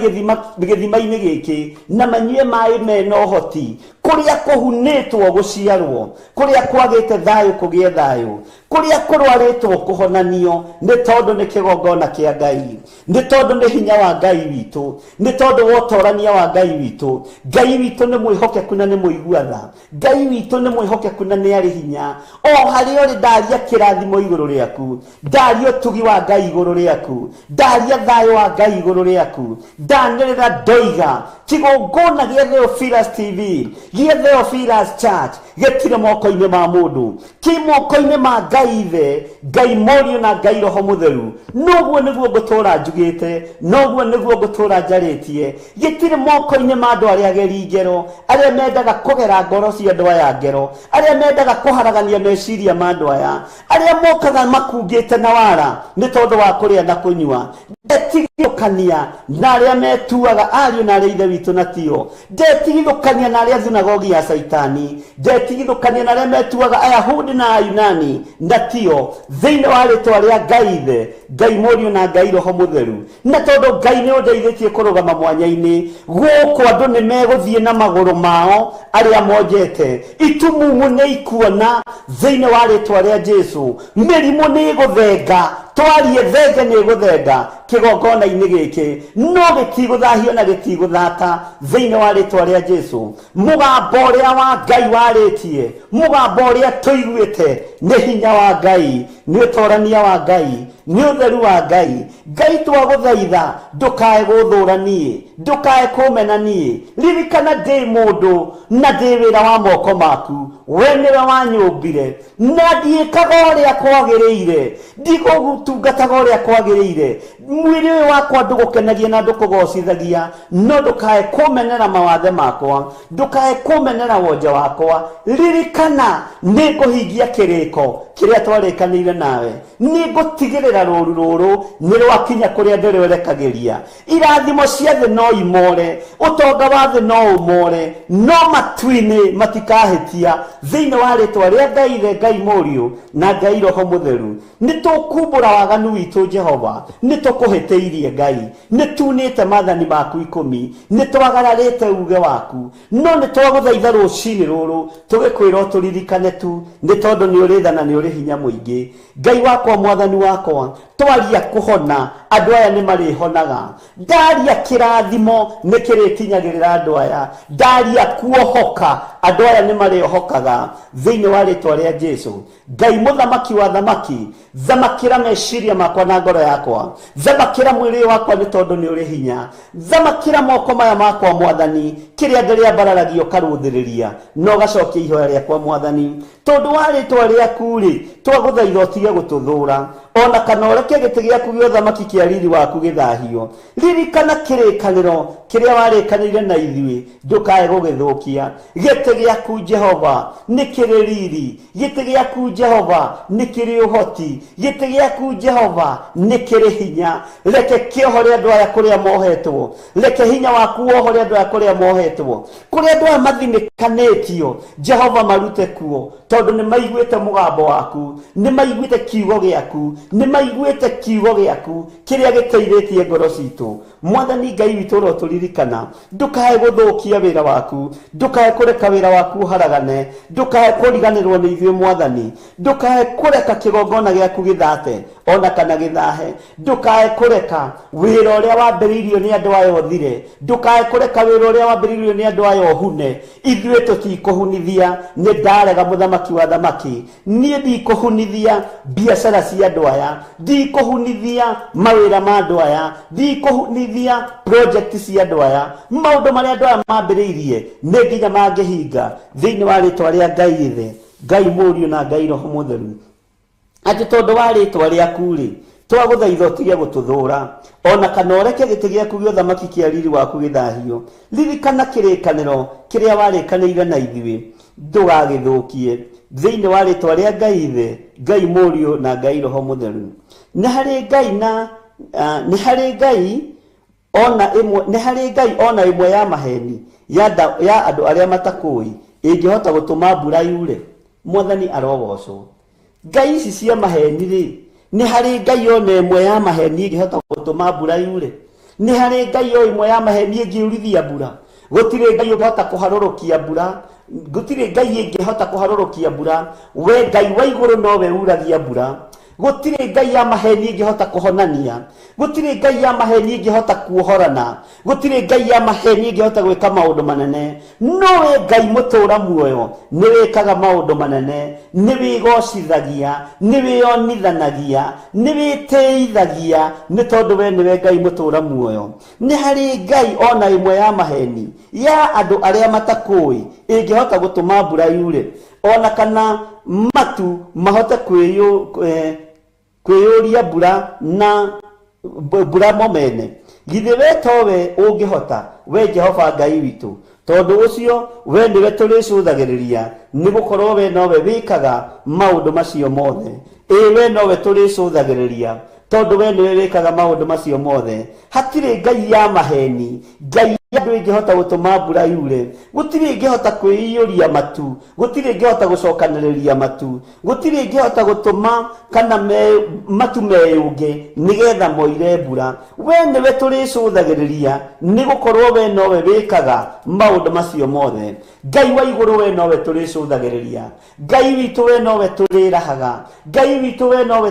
gĩthima-inĩ gĩkĩ, na manyue maĩ mena ũhoti. Kũrĩa kũhunĩtwo gũciarwo, kũrĩa kwagĩte thayũ kũgĩe thayũ, kũrĩa kũrwarĩtwo kũhonanio, nĩ tondũ nĩ kĩgongona kĩa Ngai, nĩ tondũ nĩ hinya wa Ngai witũ, nĩ tondũ wa ũtorania wa Ngai witũ. Ngai witũ nĩ mwĩhokeku na nĩ mũigua tha, Ngai witũ nĩ mwĩhokeku na nĩ arĩ hinya. O harĩa ũrĩ ndaria kĩrathimo igũrũ rĩaku, ndaria ũtugi wa Ngai igũrũ rĩaku, ndaria thayũ wa Ngai igũrũ rĩaku, ndanĩrĩra ndoiga kĩgongona gĩa Theophilus TV, gĩa Theophilus Church gĩtirĩ moko-inĩ ma mũndũ, kĩ moko-inĩ ma Ngai Ithe, Ngai Mũriũ na Ngai Roho Mũtheru. Noguo nĩguo ngũtũra njugĩte, noguo nĩguo ngũtũra njarĩtie. Gĩtirĩ moko-inĩ ma andũ arĩa ageri ngero, arĩa mendaga kũgera ngoro cia andũ aya ngero, arĩa mendaga kũharagania meciria ma andũ aya, arĩa mokaga makungĩte na wara nĩ tondũ wa kũrĩa na kũnyua. Ndetigithũkania na arĩa metuaga ariũ na arĩa ithe witũ na tio. Ndetigithũkania na arĩa thunagogi ya Caitani. Ndetigithũkania na arĩa metuaga Ayahudi na Ayunani na tio, thĩinĩ wa rĩtwa rĩa Ngai Ithe, Ngai Mũriũ na Ngai Roho Mũtheru. Na tondũ Ngai nĩ ũndeithĩtie kũrũgama mwanya-inĩ, gũkũ andũ nĩ megũthiĩ na magũrũ mao arĩa monjete. Itumumu nĩ ikuona thĩinĩ wa rĩtwa rĩa Jesu. Mĩrimũ nĩ ĩgũthenga, twarie thenge nĩ ĩgũthenga kĩgongona-inĩ gĩkĩ, no gĩtigũthahio na gĩtigũthata thĩinĩ wa rĩtwa rĩa Jesu. Mũgambo ũrĩa wa Ngai warĩtie, mũgambo ũrĩa tũiguĩte nĩ hinya wa Ngai, nĩ ũtorania wa Ngai, nĩ ũtheru wa Ngai. Ngai twagũthaitha ndũkae gũthũra niĩ, ndũkae kũmena niĩ. Ririkana ndĩ mũndũ na ndĩ wĩra wa moko maku, we nĩwe wanyũmbire, na ndiĩkaga ũrĩa kwagĩrĩire, ndigũgũtungataga ũrĩa kwagĩrĩire. Mwĩrĩ ũyũ wakwa ndũgũkenagia na ndũkũgocithagia, no ndũkae kũmenera mawathe makwa, ndũkae kũmenera wonje wakwa. Ririkana nĩ ngũhingia kĩrĩko kĩrĩa twarĩkanĩire nawe, nĩ ngũtigĩrĩra rũru rũrũ nĩ rwakinya kũrĩa ndĩrwerekagĩria. Irathimo cia thĩ no imore, ũtonga wa thĩ no ũmore, no matu-inĩ matikahĩtia thĩinĩ wa rĩtwa rĩa Ngai Ithe, Ngai Mũriũ na Ngai Roho Mũtheru. Nĩ tũkumbũra waganu witũ Jehova, nĩ tũkũhĩtĩirie Ngai, nĩ tunĩte maathani maku 10, nĩ twagararĩte uge waku, no nĩ twagũthaitha rũcinĩ rũrũ tũgĩkwĩra ũtũririkane tu, nĩ tondũ nĩ ũrĩ tha na nĩ ũrĩ hinya mũingĩ. Ngai wakwa, mwathani wakwa, twaria kũhona andũ aya nĩ marĩhonaga. Ndaria kĩrathimo nĩ kĩrĩkinyagĩrĩra andũ aya. Ndaria kuohoka andũ aya nĩ marĩohokaga thĩinĩ wa rĩtwa rĩa Jesu. Ngai mũthamaki wa thamaki, thamakĩra meciria makwa na ngoro yakwa, thamakĩra mwĩrĩ wakwa nĩ tondũ nĩ ũrĩ hinya, thamakĩra moko maya makwa mwathani, kĩrĩa ndĩrĩambararagia ũkarũthĩrĩria na ũgacokia ihoya rĩakwa mwathani. Tondũ wa rĩtwa rĩaku rĩ, twagũthaitha ũtige gũtũthũra, ona kana ũreke gĩtĩ gĩaku gĩa ũthamaki kĩa riri waku gĩthahio. Ririkana kĩrĩkanĩro kĩrĩa warĩkanĩire na ithuĩ, ndũkae gũgĩthũkia. Gĩtĩ gĩaku Jehova nĩ kĩrĩ riri, gĩtĩ gĩaku Jehova nĩ kĩrĩ ũhoti, gĩtĩ gĩaku Jehova nĩ kĩrĩ hinya. Reke kĩohore andũ aya kũrĩa mohetwo, reke hinya waku wohore andũ aya kũrĩa mohetwo, kũrĩa andũ aya mathinĩkanĩtio, Jehova marute kuo, tondũ nĩ maiguĩte mũgambo waku, nĩ maiguĩte kiugo gĩaku, nĩ maiguĩte Tũiguĩte kiugo gĩaku kĩrĩa gĩteithĩtie ngoro citũ. Mwathani Ngai witũ ũrotũririkana, ndũkae gũthũkia wĩra waku, ndũkae kũreka wĩra waku ũharagane, ndũkae kũriganĩrwo nĩ ithuĩ Mwathani, ndũkae kũreka kĩgongona gĩaku gĩthate ona kana gĩthahe, ndũkae kũreka wĩra ũrĩa wambĩrĩirio nĩ andũ aya ũthire, ndũkae kũreka wĩra ũrĩa wambĩrĩirio nĩ andũ aya ũhune. Ithuĩ tũtikũhunithia, nĩ ndarega mũthamaki wa thamaki, niĩ ndikũhunithia biacara cia andũ aya, ndikũhunithia mawĩra ma andũ aya, ndikũhunithia project cia andũ aya. Maũndũ marĩa andũ aya mambĩrĩirie nĩ nginya mangĩhinga thĩinĩ wa rĩtwa rĩa Ngai Ithe, Ngai Mũriũ na Ngai Roho Mũtheru. Atĩ tondũ wa rĩtwa rĩaku rĩ, twagũthaitha ũtige gũtũthũra, ona kana ũreke gĩtĩ gĩaku gĩa ũthamaki kĩa riri waku gĩthahio. Ririkana kĩrĩkanĩro kĩrĩa warĩkanĩire na ithuĩ, ndũgagĩthũkie thĩinĩ wa rĩtwa rĩa Ngai Ithe, Ngai Mũriũ na Ngai Roho Mũtheru. Nĩ harĩ Ngai na nĩ harĩ Ngai ona ĩmwe, nĩ harĩ Ngai ona ĩmwe ya maheni ya andũ arĩa matakũĩ ĩngĩhota gũtũma mbura yure. Mwathani arogocwo. Ngai ici cia maheni rĩ, nĩ harĩ Ngai ona ĩmwe ya maheni ĩngĩhota gũtũma mbura yure? Nĩ harĩ Ngai o ĩmwe ya maheni ĩngĩurithia mbura? Gũtirĩ Ngai ũngĩhota kũharũrũkia mbura, gũtirĩ Ngai ĩngĩhota kũharũrũkia mbura. We Ngai wa igũrũ nowe uragia mbura. Gũtirĩ Ngai ya maheni ĩngĩhota kũhonania, gũtirĩ Ngai ya maheni ĩngĩhota kuohorana, gũtirĩ Ngai ya maheni ĩngĩhota gwĩka maũndũ manene. Nowe Ngai mũtũũra muoyo, nĩ wĩkaga maũndũ manene, nĩ wĩgocithagia, nĩ wĩonithanagia, nĩ wĩtĩithagia, nĩ tondũ we nĩwe Ngai mũtũũra muoyo. Nĩ harĩ Ngai ona ĩmwe ya maheni ya andũ arĩa matakũĩ ĩngĩhota gũtũma mbura yure, ona kana matu mahote kwĩyũria mbura na mbura mo mene. Githĩ we towe ũngĩhota, we Jehova Ngai witũ? Tondũ ũcio we nĩwe tũrĩcũthagĩrĩria, nĩ gũkorwo we nowe wĩkaga maũndũ macio mothe. Ĩĩ, we nowe tũrĩcũthagĩrĩria, tondũ we nĩwe wĩkaga maũndũ macio mothe. Hatirĩ Ngai ya maheni, Ngai andũ ĩngĩhota gũtũma mbura yure, gũtirĩ ĩngĩhota kwĩiyũria matu, gũtirĩ ĩngĩhota gũcokanĩrĩria matu, gũtirĩ ĩngĩhota gũtũma kana matu meyũnge nĩgetha moire mbura. We nĩwe tũrĩcũthagĩrĩria, nĩ gũkorwo we nowe wĩkaga maũndũ macio mothe. Ngai wa igũrũ we nowe tũrĩcũthagĩrĩria, Ngai witũ we nowe tũrĩrahaga, Ngai witũ we nowe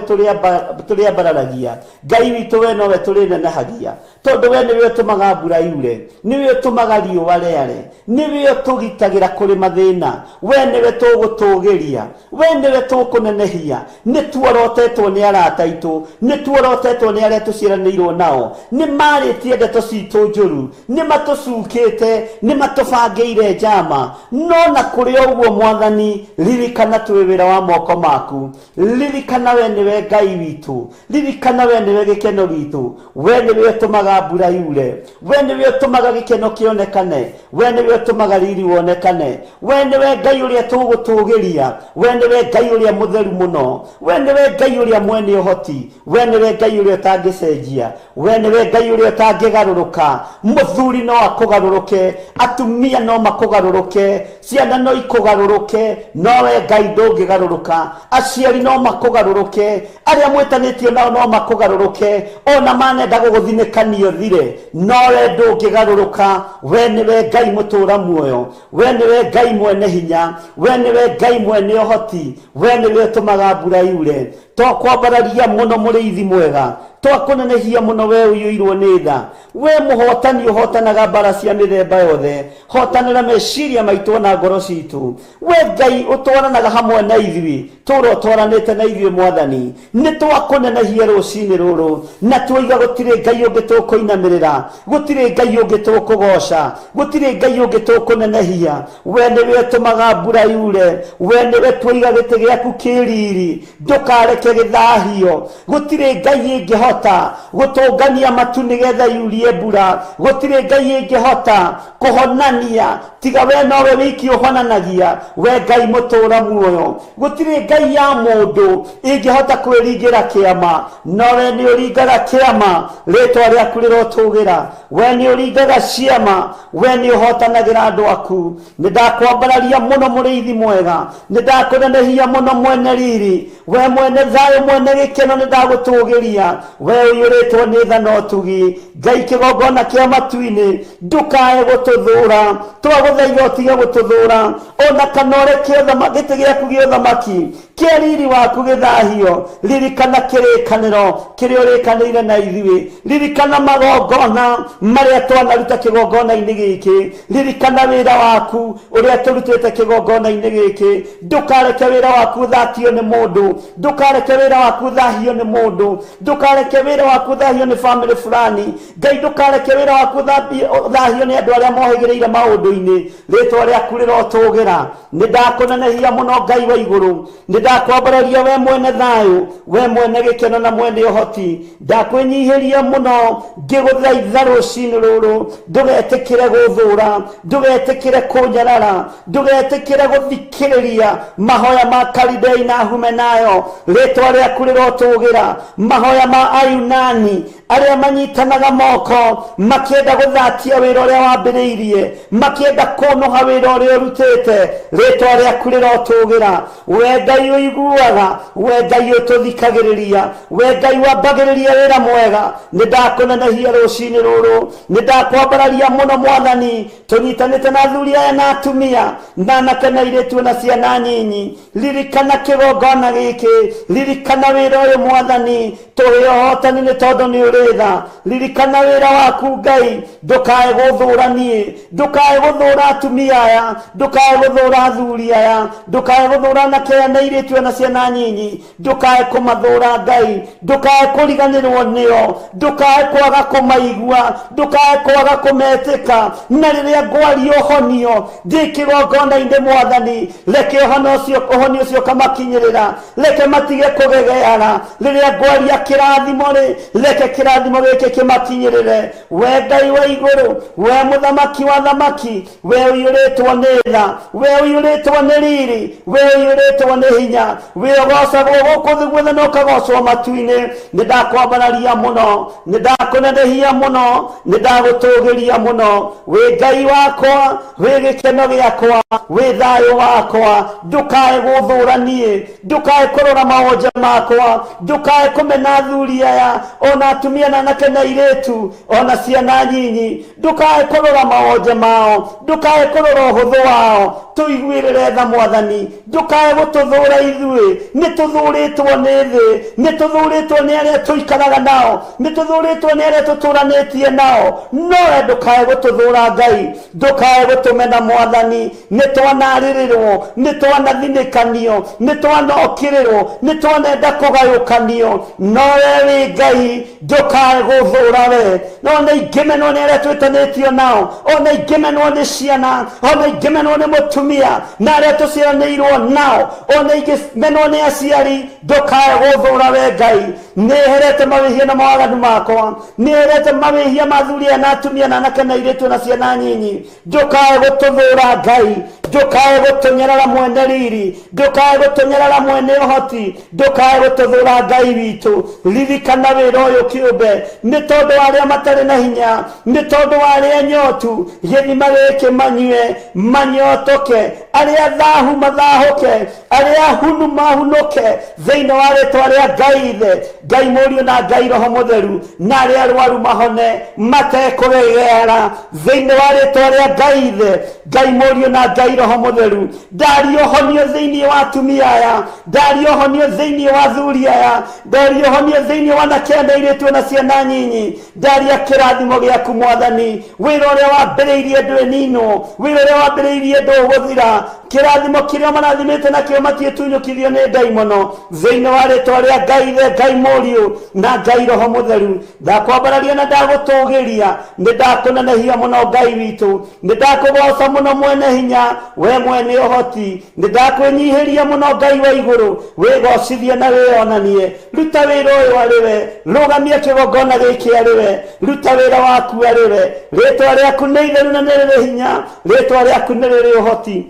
tũrĩambararagia, Ngai witũ we nowe tũrĩnenehagia, tondũ we nĩwe ũtũmaga mbura yure, nĩwe ũtũmaga riũa rĩare, nĩwe ũtũgitagĩra kũrĩ mathĩna, we nĩwe tũgũtũgĩria, we nĩwe tũkũnenehia. Nĩ tuorotetwo nĩ arata aitũ, nĩ tuorotetwo nĩ arĩa tũciaranĩirwo nao, nĩ marĩtie ndeto citũ njũru, nĩ matũcukĩte, nĩ matũbangĩire njama. No na kũrĩ o ũguo Mwathani, ririkana twĩ wĩra wa moko maku, ririkana we nĩwe Ngai witũ, ririkana we nĩwe gĩkeno gitũ, we nĩwe ũtũmaga mbura yure, we nĩwe ũtũmaga gĩkeno kĩonekane, we nĩwe ũtũmaga riri wonekane, we nĩwe Ngai ũrĩa tũgũtũgĩria, we nĩwe Ngai ũrĩa mũtheru mũno, we nĩwe Ngai ũrĩa mwene ũhoti, we nĩwe Ngai ũrĩa ũtangĩcenjia, we nĩwe Ngai ũrĩa ũtangĩgarũrũka. Mũthuri no akũgarũrũke, atumia no makũgarũrũke, ciana no ikũgarũrũke, no we Ngai ndũngĩgarũrũka. Aciari no makũgarũrũke, arĩa mwĩtanĩtio nao no makũgarũrũke, ona manenda gũgũthinĩkania ũthire, no we ndũngĩgarũrũka. We nĩwe Ngai mũtũũra muoyo, we nĩwe Ngai mwene hinya, we nĩwe Ngai mwene ũhoti, we nĩwe ũtũmaga mbura yure. Twakwambararia mũno mũrĩithi mwega, twakũnenehia mũno we ũiyũirwo nĩ tha, we mũhotani ũhotanaga mbara cia mĩthemba yothe. Hotanĩra meciria maitũ na ngoro citũ. We Ngai ũtwaranaga hamwe na ithuĩ, tũra ũtwaranĩte na ithuĩ Mwathani. Nĩ twakũnenehia rũcinĩ rũrũ, na tuoiga gũtirĩ Ngai ũngĩ tũkũinamĩrĩra, gũtirĩ Ngai ũngĩ tũkũgoca, gũtirĩ Ngai ũngĩ tũkũnenehia. We nĩwe ũtũmaga mbura yure, we nĩwe tuoiga gĩtĩ gĩaku kĩriri, ndũkareke gĩthahio. Gũtirĩ Ngai ĩngĩhota gũtũngania matu nĩgetha yurie yuririe mbura gũtirĩ Ngai ĩngĩhota kũhonania tiga we nowe wiki ũhonanagia we Ngai mũtũra muoyo gũtirĩ Ngai ya mũndũ ĩngĩhota kwĩringĩra kĩama nowe nĩ ũringaga kĩama rĩtwa rĩaku rĩrotũgĩra we nĩ ũringaga ciama we nĩ ũhotanagĩra andũ aku nĩ ndakwambararia mũno mũrĩithi mwega nĩ ndakũnenehia mũno mwene riri we mwene thayũ mwene gĩkeno nĩ ndagũtũgĩria we ũiyũrĩtwo nĩ tha na ũtugi Ngai kĩgongona kĩa matu-inĩ ndũkae gũtũthũra twagũthaitha ũtige gũtũthũra ona kana ũreke gĩtĩ gĩaku gĩa ũthamaki kĩa riri waku gĩthahio ririkana kĩrĩkanĩro kĩrĩa ũrĩkanĩire na ithuĩ ririkana magongona marĩa twanaruta kĩgongona-inĩ gĩkĩ ririkana wĩra waku ũrĩa tũrutĩte kĩgongona-inĩ gĩkĩ ndũkareke wĩra waku ũthatio nĩ mũndũ ndũkareke wĩra waku ũthahio nĩ mũndũ ndũkareke wĩra waku ũthahio nĩ family fulani Ngai ndũkareke wĩra waku ũthahio nĩ andũ arĩa mohĩgĩrĩire maũndũ-inĩ rĩtwa rĩaku rĩrotũgĩra nĩ ndakũnenehia mũno Ngai wa igũrũ nĩ ndakwambararia we mwene thayũ we mwene gĩkeno na mwene ũhoti ndakwĩnyihĩria mũno ngĩgũthaitha rũcinĩ rũrũ ndũgetĩkĩre gũthũra ndũgetĩkĩre kũnyarara ndũgetĩkĩre gũthikĩrĩria mahoya ma Kalidei na Humenayo rĩtwa rĩaku rĩrotũgĩra mahoya ma Ayunani arĩa manyitanaga moko makĩenda gũthatia wĩra ũrĩa wambĩrĩirie makĩenda kũnũha wĩra ũrĩa ũrutĩte rĩtwa rĩaku rĩrotũgĩra we Ngai ũiguaga we Ngai ũtũthikagĩrĩria we Ngai wambagĩrĩria wĩra mwega nĩ ndakũnenehia rũcinĩ rũrũ nĩ ndakwambararia mũno mwathani tũnyitanĩte na athuri aya na atumia na anake na airĩtu na ciana nyinyi ririkana kĩgongona gĩkĩ ririkana wĩra ũyũ mwathani tũhe ũhotani nĩ tondũ nĩ ũrĩ tha ririkana wĩra waku Ngai ndũkae gũthũra niĩ ndũkae gũthũra atumia aya ndũkae gũthũra athuri aya ndũkae gũthũra anake aya na airĩtu na ciana nyinyi ndũkae kũmathũra Ngai ndũkae kũriganĩrwo nĩo ndũkae kwaga kũmaigua ndũkae kwaga kũmetĩka na rĩrĩa ngwaria ũhonio ndĩ kĩgongona-inĩ mwathani reke ũhonio ũcio ũkamakinyĩrĩra reke matige kũgegeara rĩrĩa ngwaria kĩrathimo rĩ reke kĩrathimo gĩkĩ kĩmakinyĩrĩre we Ngai wa igũrũ we mũthamaki wa thamaki we ũiyũrĩtwo nĩ tha we ũiyũrĩtwo nĩ riri we ũiyũrĩtwo nĩ hinya we ũgocagwo gũkũ thĩ guothe na ũkagocwo matu-inĩ nĩ ndakwambararia mũno nĩ ndakũnenehia mũno nĩ ndagũtũgĩria mũno wĩ Ngai wakwa wĩ gĩkeno gĩakwa wĩ thayũ wakwa ndũkae gũthũra niĩ ndũkae kũrora mawonje makwa ndũkae kũmena athuri aya ona atumia na anake na airĩtu ona ciana nyinyi ndũkae kũrora mawonje mao ndũkae kũrora ũhũthũ wao tũiguĩrĩre tha mwathani ndũkae gũtũthũra ithuĩ nĩ tũthũrĩtwo nĩ thĩ nĩ tũthũrĩtwo nĩ arĩa tũikaraga nao nĩ tũthũrĩtwo nĩ arĩa tũtũranĩtie nao nowe ndũkae gũtũthũra Ngai ndũkae gũtũmena mwathani nĩ twanarĩrĩrwo nĩ twanathinĩkanio nĩ twanokĩrĩrwo nĩ twanenda kũgayũkanio nowe wĩ Ngai ndũkae gũthũra we ona ingĩmenwo nĩ arĩa twĩtanĩtio nao ona ingĩmenwo nĩ ciana ona ingĩmenwo nĩ mũtumia na arĩa tũciaranĩirwo nao ona ingĩmenwo nĩ aciari ndũkae gũthũra we Ngai nĩherete mawĩhia na mawaganu makwa nĩherete mawĩhia ma athuri aya na atumia na anake na airĩtu na ciana nyinyi ndũkae gũtũthũra Ngai ndũkae gũtũnyarara mwene riri ndũkae gũtũnyarara mwene ũhoti ndũkae gũtũthũra Ngai witũ ririkana wĩra ũyũ kĩũmbe nĩ tondũ wa arĩa matarĩ na hinya nĩ tondũ wa arĩa nyotu gĩthima gĩkĩ manyue manyotoke arĩa thahu mathahũke arĩa hunu mahunũke thĩinĩ wa rĩtwa rĩa Ngai Ithe Ngai Mũriũ na Ngai Roho Mũtheru na arĩa arwaru mahone matekũgegeara thĩinĩ wa rĩtwa rĩa Ngai Ithe Ngai Mũriũ na Ngai Roho Mũtheru ndaria ũhonio thĩinĩ wa atumia aya ndaria ũhonio thĩinĩ wa athuri aya ndaria ũhonio thĩinĩ wa anake na airĩtu na ciana nyinyi ndaria kĩrathimo gĩaku mwathani wĩra ũrĩa wambĩrĩirie ndwĩninwo wĩra ũrĩa wambĩrĩirie ndũgũthira Jehova kĩrathimo kĩrĩa marathimĩte nakĩo matiĩtunyũkithio nĩ ndaimono thĩinĩ wa rĩtwa rĩa Ngai Ithe, Ngai Mũriũ na Ngai Roho Mũtheru. Ndakwambararia na ndagũtũgĩria, nĩ ndakũnenehia mũno Ngai witũ, nĩ ndakũgoca mũno mwene hinya, we mwene ũhoti, nĩ ndakwĩnyihĩria mũno Ngai wa igũrũ, wĩgocithie na wĩonanie. Ruta wĩra ũyũ arĩ we, rũgamia kĩgongona gĩkĩ arĩ we, ruta wĩra waku arĩ we. Rĩtwa rĩaku nĩ itheru na nĩ rĩrĩ hinya, rĩtwa rĩaku nĩ rĩrĩ ũhoti.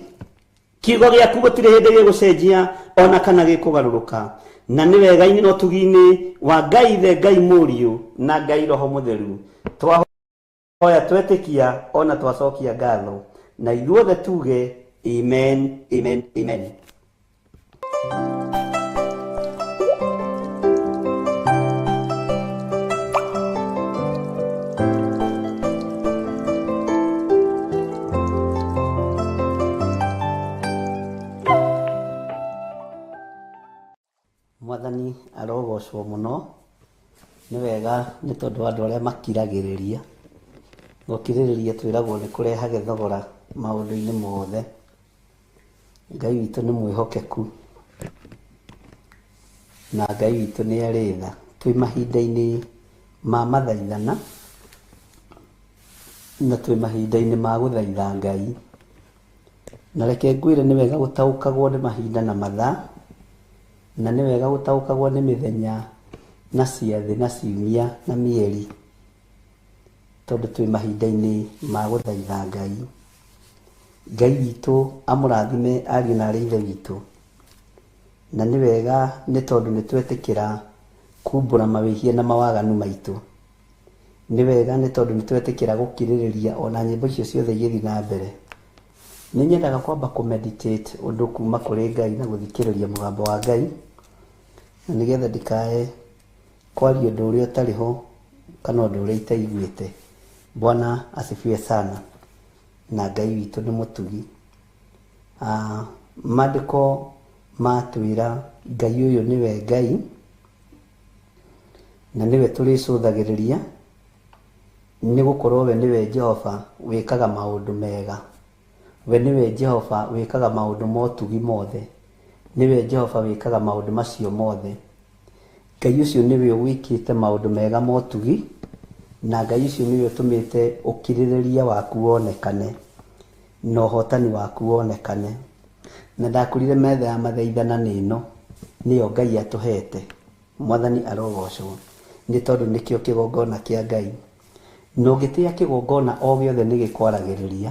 Kiugo gĩaku gũtirĩ hĩndĩ gĩgũcenjia ona kana gĩkũgarũrũka. Na nĩ wega-inĩ na ũtugi-inĩ wa Ngai Ithe, Ngai Mũriũ na Ngai Roho Mũtheru twahoya twetĩkia ona twacokia ngatho, na ithuothe tuge amen, amen, amen. Mwathani arogocwo mũno. Nĩ wega nĩ tondũ wa andũ arĩa makiragĩrĩria. Gũkirĩrĩria twĩragwo nĩ kũrehage thogora maũndũ-inĩ mothe. Ngai witũ nĩ mwĩhokeku na Ngai witũ nĩ arĩ tha. Twĩ mahinda-inĩ ma mathaithana na twĩ mahinda-inĩ ma gũthaitha Ngai. Na reke ngwĩre nĩ wega gũtaũkagwo nĩ mahinda na mathaa, na nĩ wega gũtaũkagwo nĩ mĩthenya na ciathĩ na ciumia na mĩeri, tondũ twĩ mahinda-inĩ ma gũthaitha Ngai. Ngai witũ amũrathime ariũ na arĩ ithe witũ. Na nĩ wega nĩ tondũ nĩ twetĩkĩra kumbũra mawĩhia na mawaganu maitũ. Nĩ wega nĩ tondũ nĩ twetĩkĩra gũkirĩrĩria ona nyĩmbo icio ciothe igĩthiĩ na mbere. Nĩ nyendaga kwamba kũmeditate ũndũ kuma kũrĩ Ngai na gũthikĩrĩria mũgambo wa Ngai, na nĩgetha ndikae kwaria ũndũ ũrĩa ũtarĩ ho kana ũndũ ũrĩa itaiguĩte. Bwana asifiwe sana. Na Ngai witũ nĩ mũtugi. Maandĩko matwĩra Ngai ũyũ nĩwe Ngai na nĩwe tũrĩcũthagĩrĩria, nĩ gũkorwo we nĩwe Jehova wĩkaga maũndũ mega. We nĩwe Jehova wĩkaga maũndũ ma ũtugi mothe. Nĩwe Jehova wĩkaga maũndũ macio mothe. Ngai ũcio nĩwe wĩkĩte maũndũ mega ma ũtugi, na Ngai ũcio nĩwe ũtũmĩte ũkirĩrĩria waku wonekane na ũhotani waku wonekane. Na ndakorire metha ya mathaithana nĩ ĩno, nĩyo Ngai atũhete. Mwathani arogocwo nĩ tondũ nĩkĩo kĩgongona kĩa Ngai. Na ũngĩtĩa kĩgongona o gĩothe nĩ gĩkwaragĩrĩria,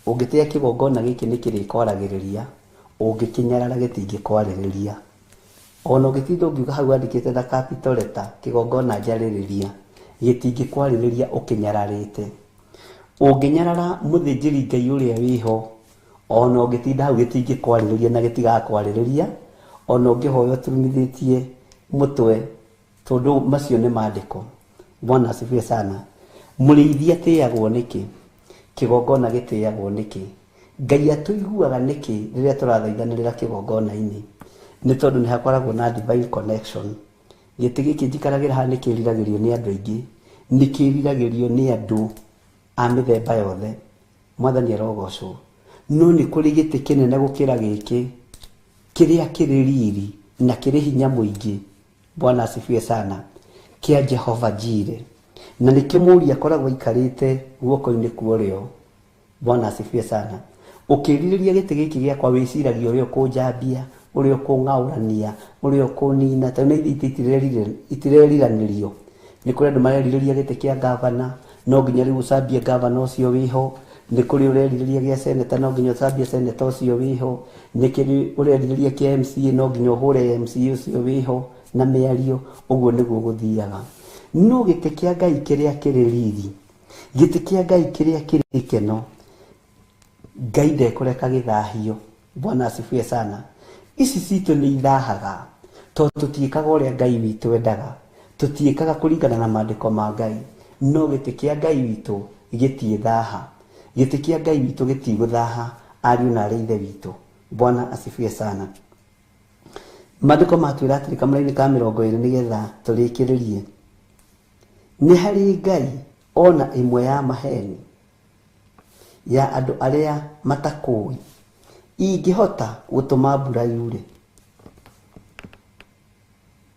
ũngĩtĩa kĩgongona gĩkĩ nĩ kĩrĩkwaragĩrĩria, ũngĩkĩnyarara gĩtingĩkwarĩrĩria. Ona ũngĩtinda ũngiuga hau andĩkĩte na capital letter kĩgongona njarĩrĩria, gĩtingĩkwarĩrĩria ũkĩnyararĩte. Ũngĩnyarara mũthĩnjĩri Ngai ũrĩa wĩho, ona ũngĩtinda hau gĩtingĩkwarĩrĩria na gĩtigakwarĩrĩria, ona ũngĩhoya ũturumithĩtie mũtwe, tondũ macio nĩ maandĩko. Bwana asifiwe sana. Mũrĩithi atĩagwo nĩkĩ? Kĩgongona gĩtĩagwo nĩkĩ? Ngai atũiguaga nĩkĩ rĩrĩa tũrathaithanĩrĩra kĩgongona-inĩ? Nĩ tondũ nĩ hakoragwo na divine connection. Gĩtĩ gĩkĩ njikaragĩra haha nĩ kĩriragĩrio nĩ andũ aingĩ, nĩ kĩriragĩrio nĩ andũ a mĩthemba yothe. Mwathani arogocwo. No nĩ kũrĩ gĩtĩ kĩnene gũkĩra gĩkĩ, kĩrĩa kĩrĩ riri na kĩrĩ hinya mũingĩ. Bwana asifiwe sana. Kĩa Jehova Jire. Na nĩkĩo mũriũ akoragwo aikarĩte guoko-inĩ kwa ũrĩo. Bwana asifiwe sana. Ũkĩrirĩria gĩtĩ gĩkĩ gĩakwa wĩciragia ũrĩa ũkũnjambia, ũrĩa ũkũng'aũrania, ũrĩa ũkũnina, tondũ nĩ itĩ itireriranĩrio. Nĩ kũrĩ andũ marerirĩria gĩtĩ kĩa gavana, no nginya rĩu ũcambie gavana ũcio wĩho. Nĩ kũrĩ ũrerirĩria gĩa seneta, no nginya ũcambie seneta ũcio wĩho. Nĩ kũrĩ ũrerirĩria kĩa MCA, no nginya ũhũre MCA ũcio wĩho na mĩario. Ũguo nĩguo gũthiaga. No gĩtĩ kĩa Ngai kĩrĩa kĩrĩ riri, gĩtĩ kĩa Ngai kĩrĩa kĩrĩ gĩkeno, Ngai ndekũreka gĩthahio. Bwana asifiwe sana. Ici citũ nĩ ithahaga tondũ tũtiĩkaga ũrĩa Ngai witũ endaga, tũtiĩkaga kũringana na maandĩko ma Ngai. No gĩtĩ kĩa Ngai witũ gĩtiĩthaha, gĩtĩ kĩa Ngai witũ gĩtigũthaha ariũ na arĩ ithe witũ. Bwana asifiwe sana. Maandĩko matwĩra atĩrĩ kamũra-inĩ ka 20 nĩgetha tũrĩkĩrĩrie, nĩ harĩ Ngai ona ĩmwe ya maheni ya andũ arĩa matakũĩ, Ingĩhota gũtũma mbura yure.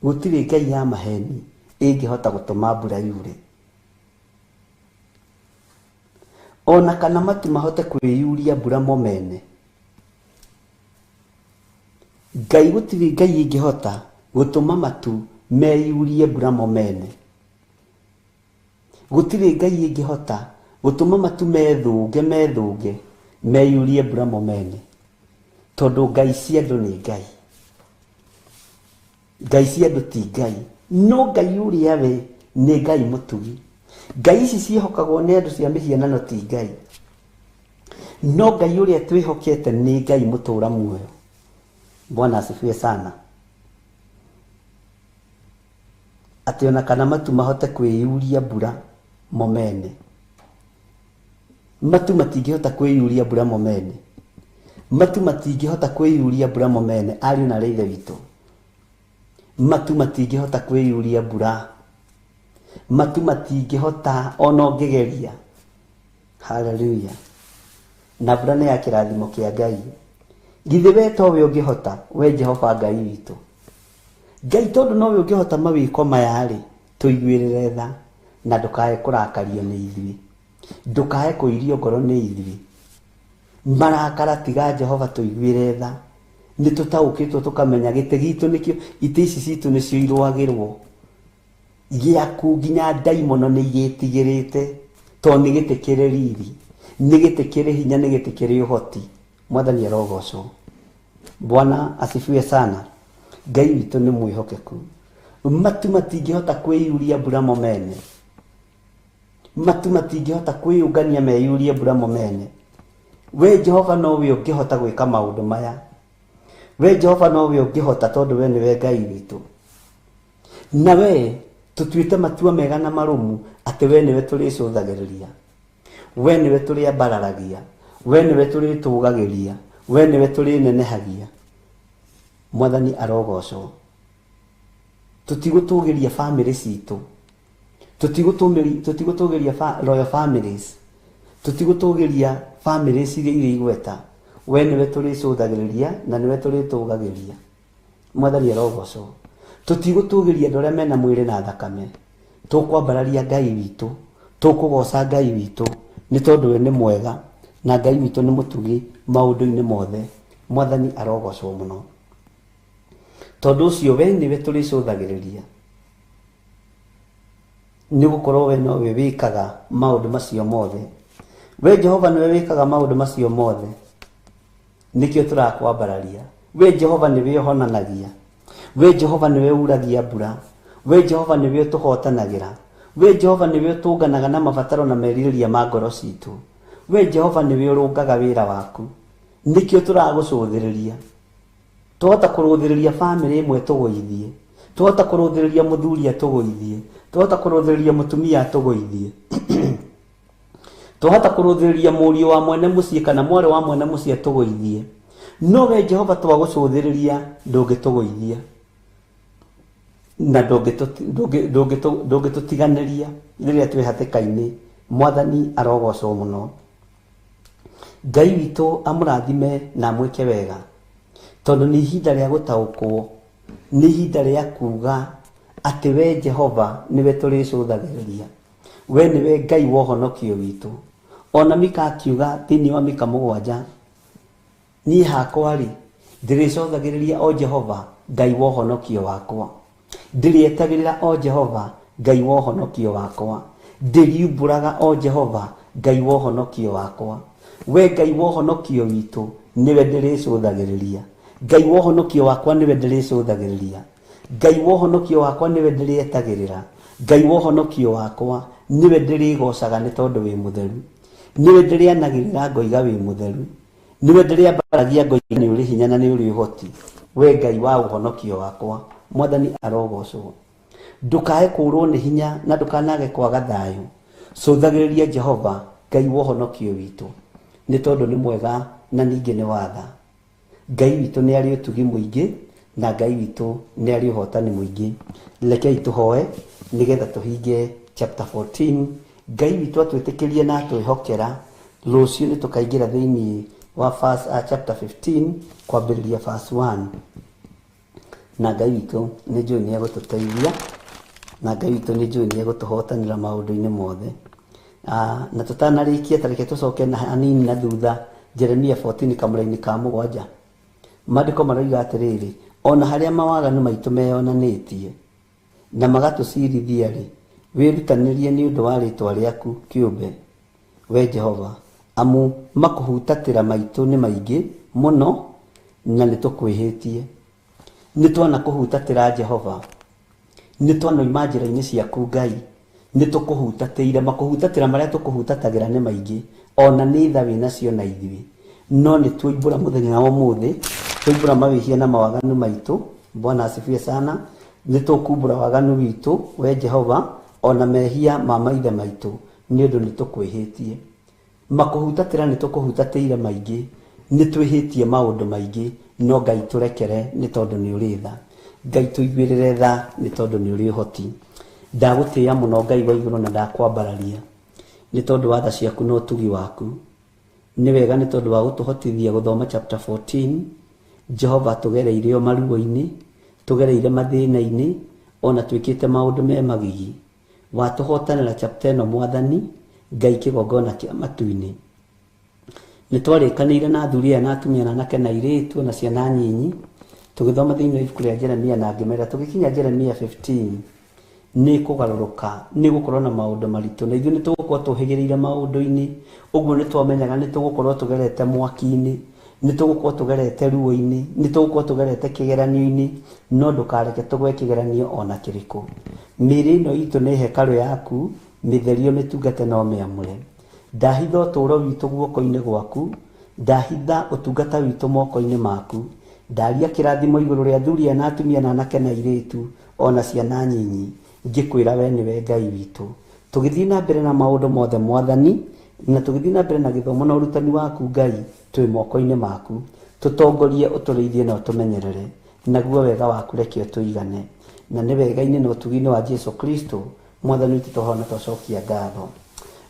Gũtirĩ ngai ya maheni ĩngĩhota gũtũma mbura yure. Ona kana matu mahote kwĩyuria mbura mo mene. Ngai gũtirĩ ngai ĩngĩhota gũtũma matu meyurie mbura mo mene. Gũtirĩ ngai ĩngĩhota gũtũma matu methũnge methũnge meyurie mbura mo mene. Tondũ ngai cia andũ nĩ ngai. Ngai cia andũ ti ngai. No ngai ũrĩa we nĩ ngai mũtugi. Ngai ici ciĩhokagwo nĩ andũ cia mĩhianano ti ngai. No ngai ũrĩa twĩhokete nĩ ngai mũtũra muoyo. Bwana asifiwe sana. Atĩ ona kana matu mahote kwĩyuria mbura mo mene. Matu matingĩhota kwĩyuria mbura mo mene. Matu matingĩhota kwĩyuria mbura mo mene, ariũ na aarĩ a Ithe witũ. Matu matingĩhota kwĩyuria mbura. Matu matingĩhota ona ũngĩgeria. Haleluya. Na mbura nĩ ya kĩrathimo kĩa Ngai. Githĩ we towe ũngĩhota, we Jehova Ngai witũ. Ngai tondũ nowe ũngĩhota mawĩko maya-rĩ, tũiguĩrĩre tha na ndũkae kũrakario nĩ ithuĩ. Ndũkae kũirio ngoro nĩ ithuĩ. Marakara tiga Jehova tũiguĩre tha. Nĩ tũtaũkĩtwo tũkamenya gĩtĩ gitũ nĩkĩo, itĩ ici citũ nĩcio irũagĩrwo. Gĩaku nginya ndaimono nĩ igĩtigĩrĩte, tondũ nĩ gĩtĩ kĩrĩ riri, nĩ gĩtĩ kĩrĩ hinya, nĩ gĩtĩ kĩrĩ ũhoti. Mwathani arogocwo. Bwana asifiwe sana. Ngai witũ nĩ mwĩhokeku. Matu matingĩhota kwĩyuria mbura mo mene. Matu matingĩhota kwĩyũngania meyurie mbura mo mene. We Jehova nowe ũngĩhota gwĩka maũndũ maya. We Jehova nowe ũngĩhota tondũ we nĩwe Ngai witũ. Na we tũtuĩte matua mega na marũmu atĩ we nĩwe tũrĩcũthagĩrĩria. We nĩwe tũrĩambararagia. We nĩwe tũrĩtũgagĩria. We nĩwe tũrĩnenehagia. Mwathani arogocwo. Tũtigũtũgĩria famĩlĩ citũ. Tũtigũtũgĩria royal families. Tũtigũtũgĩria families iria irĩ igweta. We nĩwe tũrĩcũthagĩrĩria na nĩwe tũrĩtũgagĩria. Mwathani arogocwo. Tũtigũtũgĩria andũ arĩa mena mwĩrĩ na thakame. Tũkwambararia Ngai witũ. Tũkũgoca Ngai witũ. Nĩ tondũ we nĩ mwega na Ngai witũ nĩ mũtugi maũndũ-inĩ mothe. Mwathani arogocwo mũno. Tondũ ũcio we nĩwe tũrĩcũthagĩrĩria. Nĩ gũkorwo we nowe wĩkaga maũndũ macio mothe. We Jehova nĩwe wĩkaga maũndũ macio mothe. Nĩkĩo tũrakwambararia. We Jehova nĩwe ũhonanagia. We Jehova nĩwe uragia mbura. We Jehova nĩwe ũtũhotanagĩra. We Jehova nĩwe ũtũnganaga na mabataro na merirĩria ma ngoro citũ. We Jehova nĩwe ũrũngaga wĩra waku. Nĩkĩo tũragũcũthĩrĩria. Twahota kũrũthĩrĩria famĩlĩ ĩmwe tũgũithie. Twahota kũrũthĩrĩria mũthuri atũgũithie. Twahota kũrũthĩrĩria mũtumia atũgũithie. Twahota kũrũthĩrĩria mũriũ wa mwene mũciĩ kana mwarĩ wa mwene mũciĩ atũgũithie. No we Jehova twagũcũthĩrĩria ndũngĩtũgũithia. Na ndũngĩtũtiganĩria rĩrĩa twĩ hatĩka-inĩ. Mwathani arogocwo mũno. Ngai witũ amũrathime na amwĩke wega. Tondũ nĩ ihinda rĩa gũtaũkwo, nĩ ihinda rĩa kuga atĩ we Jehova nĩwe tũrĩcũthagĩrĩria. We nĩwe Ngai wa ũhonokio witũ. Ona Mika akiuga thĩinĩ wa Mika 7, niĩ hakwa-rĩ, ndĩrĩcũthagĩrĩria o Jehova Ngai wa ũhonokio wakwa. Ndĩrĩetagĩrĩra o Jehova Ngai wa ũhonokio wakwa. Ndĩriumbũraga o Jehova Ngai wa ũhonokio wakwa. We Ngai wa ũhonokio witũ nĩwe ndĩrĩcũthagĩrĩria. Ngai wa ũhonokio wakwa nĩwe ndĩrĩcũthagĩrĩria. Ngai wa ũhonokio wakwa nĩwe ndĩrĩetagĩrĩra. Ngai wa ũhonokio wakwa nĩwe ndĩrĩgocaga nĩ tondũ wĩ mũtheru. Nĩwe ndĩrĩanagĩrĩra ngoiga wĩ mũtheru. Nĩwe ndĩrĩambaragia ngoiga nĩ ũrĩ hinya na nĩ ũrĩ ũhoti. We Ngai wa ũhonokio wakwa, Mwathani arogocwo. Ndũkae kũũrwo nĩ hinya na ndũkanage kwaga thayũ. Cũthagĩrĩria Jehova Ngai wa ũhonokio witũ, nĩ tondũ nĩ mwega na ningĩ nĩ wa tha. Ngai witũ nĩ arĩ ũtugi mũingĩ na Ngai witũ nĩ arĩ ũhotani mũingĩ. Rekei tũhoe nĩgetha tũhinge chapter 14. Ngai witũ atwĩtĩkĩrie na atwĩhokera, rũciũ nĩ tũkaingĩra thĩinĩ wa verse, chapter 15 kwambĩrĩria verse 1. Na Ngai witũ nĩ njũĩ nĩ egũtũteithia, na Ngai witũ nĩ njũĩ nĩ egũtũhotanĩra maũndũ-inĩ mothe. Na tũtanarĩkia, ta reke tũcoke na hanini na thutha, Jeremia 14 kamũra-inĩ ka 7. Maandĩko maroiga atĩrĩrĩ, ona harĩa mawaganu maitũ meyonanĩtie na magatũcirithia rĩ, wĩrutanĩrie nĩ ũndũ wa rĩtwa rĩaku kĩũmbe, we Jehova, amu makũhutatĩra maitũ nĩ maingĩ mũno na nĩ tũkwĩhĩtie. Nĩ twanakũhutatĩra Jehova, nĩ twanoima njĩra-inĩ ciaku Ngai, nĩ tũkũhutatĩire. Makũhutatĩra marĩa tũkũhutatagĩra nĩ maingĩ, ona nĩ tha wĩnacio na ithuĩ, no nĩ tuoimbũra mũthenya wa ũmũthĩ, twoimbũra mawĩhia na mawaganu maitũ. Bwana asifiwe sana. Nĩ tũkumbũra waganu witũ we Jehova, ona mehia ma maithe maitũ, nĩ ũndũ nĩ tũkwĩhĩtie. Makũhutatĩra nĩ tũkũhutatĩire maingĩ, nĩ twĩhĩtie maũndũ maingĩ, no Ngai tũrekere nĩ tondũ nĩ ũrĩ tha. Ngai tũiguĩrĩre tha nĩ tondũ nĩ ũrĩ ũhoti. Ndagũtĩĩa mũno Ngai wa igũrũ na ndakwambararia nĩ tondũ wa tha ciaku na ũtugi waku. Nĩ wega nĩ tondũ wa gũtũhotithia gũthoma chapter 14. Jehova, tũgereire o maruo-inĩ, tũgereire mathĩna-inĩ, ona twĩkĩte maũndũ me magigi. Watũhotanĩra chapter ĩno Mwathani Ngai kĩgongona kĩa matu-inĩ. Nĩ twarĩkanĩire na athuri aya na atumia na anake na airĩtu na ciana nyinyi, tũgĩthoma thĩinĩ wa ibuku rĩa Jeremia na ngĩmera tũgĩkinya Jeremia 15 nĩ kũgarũrũka, nĩ gũkorwo na maũndũ maritũ, na ithuĩ nĩ tũgũkorwo tũhĩgĩrĩire maũndũ-inĩ. Ũguo nĩ twamenyaga nĩ tũgũkorwo tũgerete mwaki-inĩ, nĩ tũgũkorwo tũgerete ruo-inĩ, nĩ tũgũkorwo tũgerete kĩgeranio-inĩ, no ndũkareke tũgwe kĩgeranio ona kĩrĩkũ. Mĩĩrĩ ĩno itũ nĩ hekarũ yaku, mĩtherio, mĩtungate na ũmĩamũre. Ndahitha ũtũũro witũ guoko-inĩ gwaku, ndahitha ũtungata witũ moko-inĩ maku. Ndaria kĩrathimo igũrũ rĩa athuri aya na atumia na anake na airĩtu ona ciana nyinyi, ngĩkwĩra we nĩwe Ngai witũ. Tũgĩthiĩ na mbere na maũndũ mothe Mwathani, na tũgĩthiĩ na mbere na gĩthomo na ũrutani waku Ngai, twĩ moko-inĩ maku. Tũtongorie, ũtũrĩithie na ũtũmenyerere, naguo wega waku reke ũtũigane. Na nĩ wega-inĩ na ũtugi-inĩ wa Jesu Kristo Mwathani witũ twahoya na twacokia ngatho.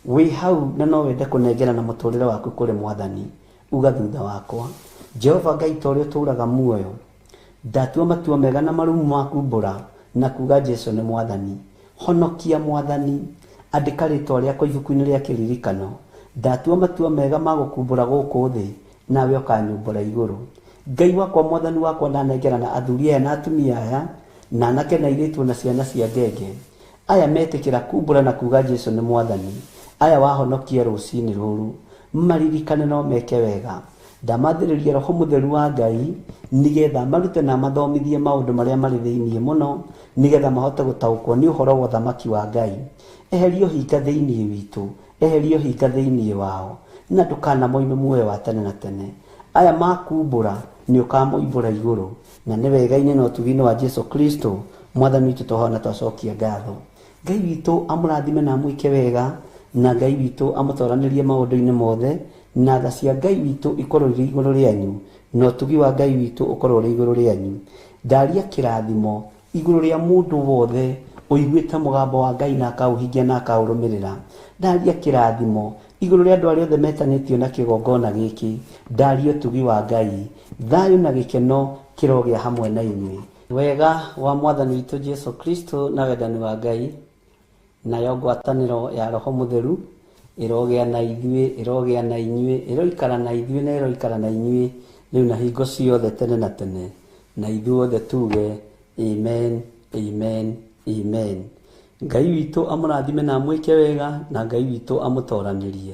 Wĩ hau na no wende kũnengera na mũtũrĩre waku kũrĩ Mwathani, uga thutha wakwa, Jehova Ngai ta ũrĩa ũtũũraga muoyo, ndatua matua mega na marumu makumbũra na kuga Jesu nĩ Mwathani. Honokia Mwathani, andĩka rĩtwa rĩakwa ibuku-inĩ rĩa kĩririkano. Ndatua matua mega ma gũkumbũra gũkũ thĩ, nawe ũkanyumbũra igũrũ. Ngai wakwa, Mwathani wakwa, ndanengera na athuri aya na atumia aya na anake na airĩtu na ciana cia ngenge aya metĩkĩra kumbũra na kuga Jesu nĩ Mwathani, aya wahonokia rũcinĩ rũrũ, maririkane no meke wega. Ndamathĩrĩria Roho Mũtheru wa Ngai nĩgetha marute na mathomithie maũndũ marĩa marĩ thĩinĩ mũno, nĩgetha mahote gũtaũkwo nĩ ũhoro wa ũthamaki wa Ngai. Eheria ũhinga thĩinĩ witũ, eheria ũhinga thĩinĩ wao, na ndũkanamoime muoyo wa tene na tene. Aya makumbũra nĩ ũkamoimbũra igũrũ, na nĩ wega-inĩ na ũtugi-inĩ wa Jesu Kristo Mwathani witũ twahoya na twacokia ngatho. Ngai witũ amũrathime na amwĩke wega, na Ngai witũ amũtoranĩrie maũndũ-inĩ mothe, na tha cia Ngai witũ ikorwo irĩ igũrũ rĩanyu, na ũtugi wa Ngai witũ ũkorwo ũrĩ igũrũ rĩanyu. Ndaria kĩrathimo igũrũ rĩa mũndũ wothe ũiguĩte mũgambo wa Ngai na akaũhingia na akaũrũmĩrĩra. Ndaria kĩrathimo igũrũ rĩa andũ arĩa othe metanĩtio na kĩgongona gĩkĩ. Ndaria ũtugi wa Ngai, thayũ na gĩkeno kĩrogĩa hamwe na inyuĩ. Wega wa Mwathani witũ Jesu Kristo na wendani wa Ngai nayo ngwatanĩro ya Roho Mũtheru ĩrogĩa na ithuĩ, ĩrogĩa na inyuĩ, ĩroikara na ithuĩ na ĩroikara na inyuĩ rĩu na hingo ciothe tene na tene. Na ithuothe tuge amen, amen, amen. Ngai witũ amũrathime na amwĩke wega, na Ngai witũ amũtoranĩrie.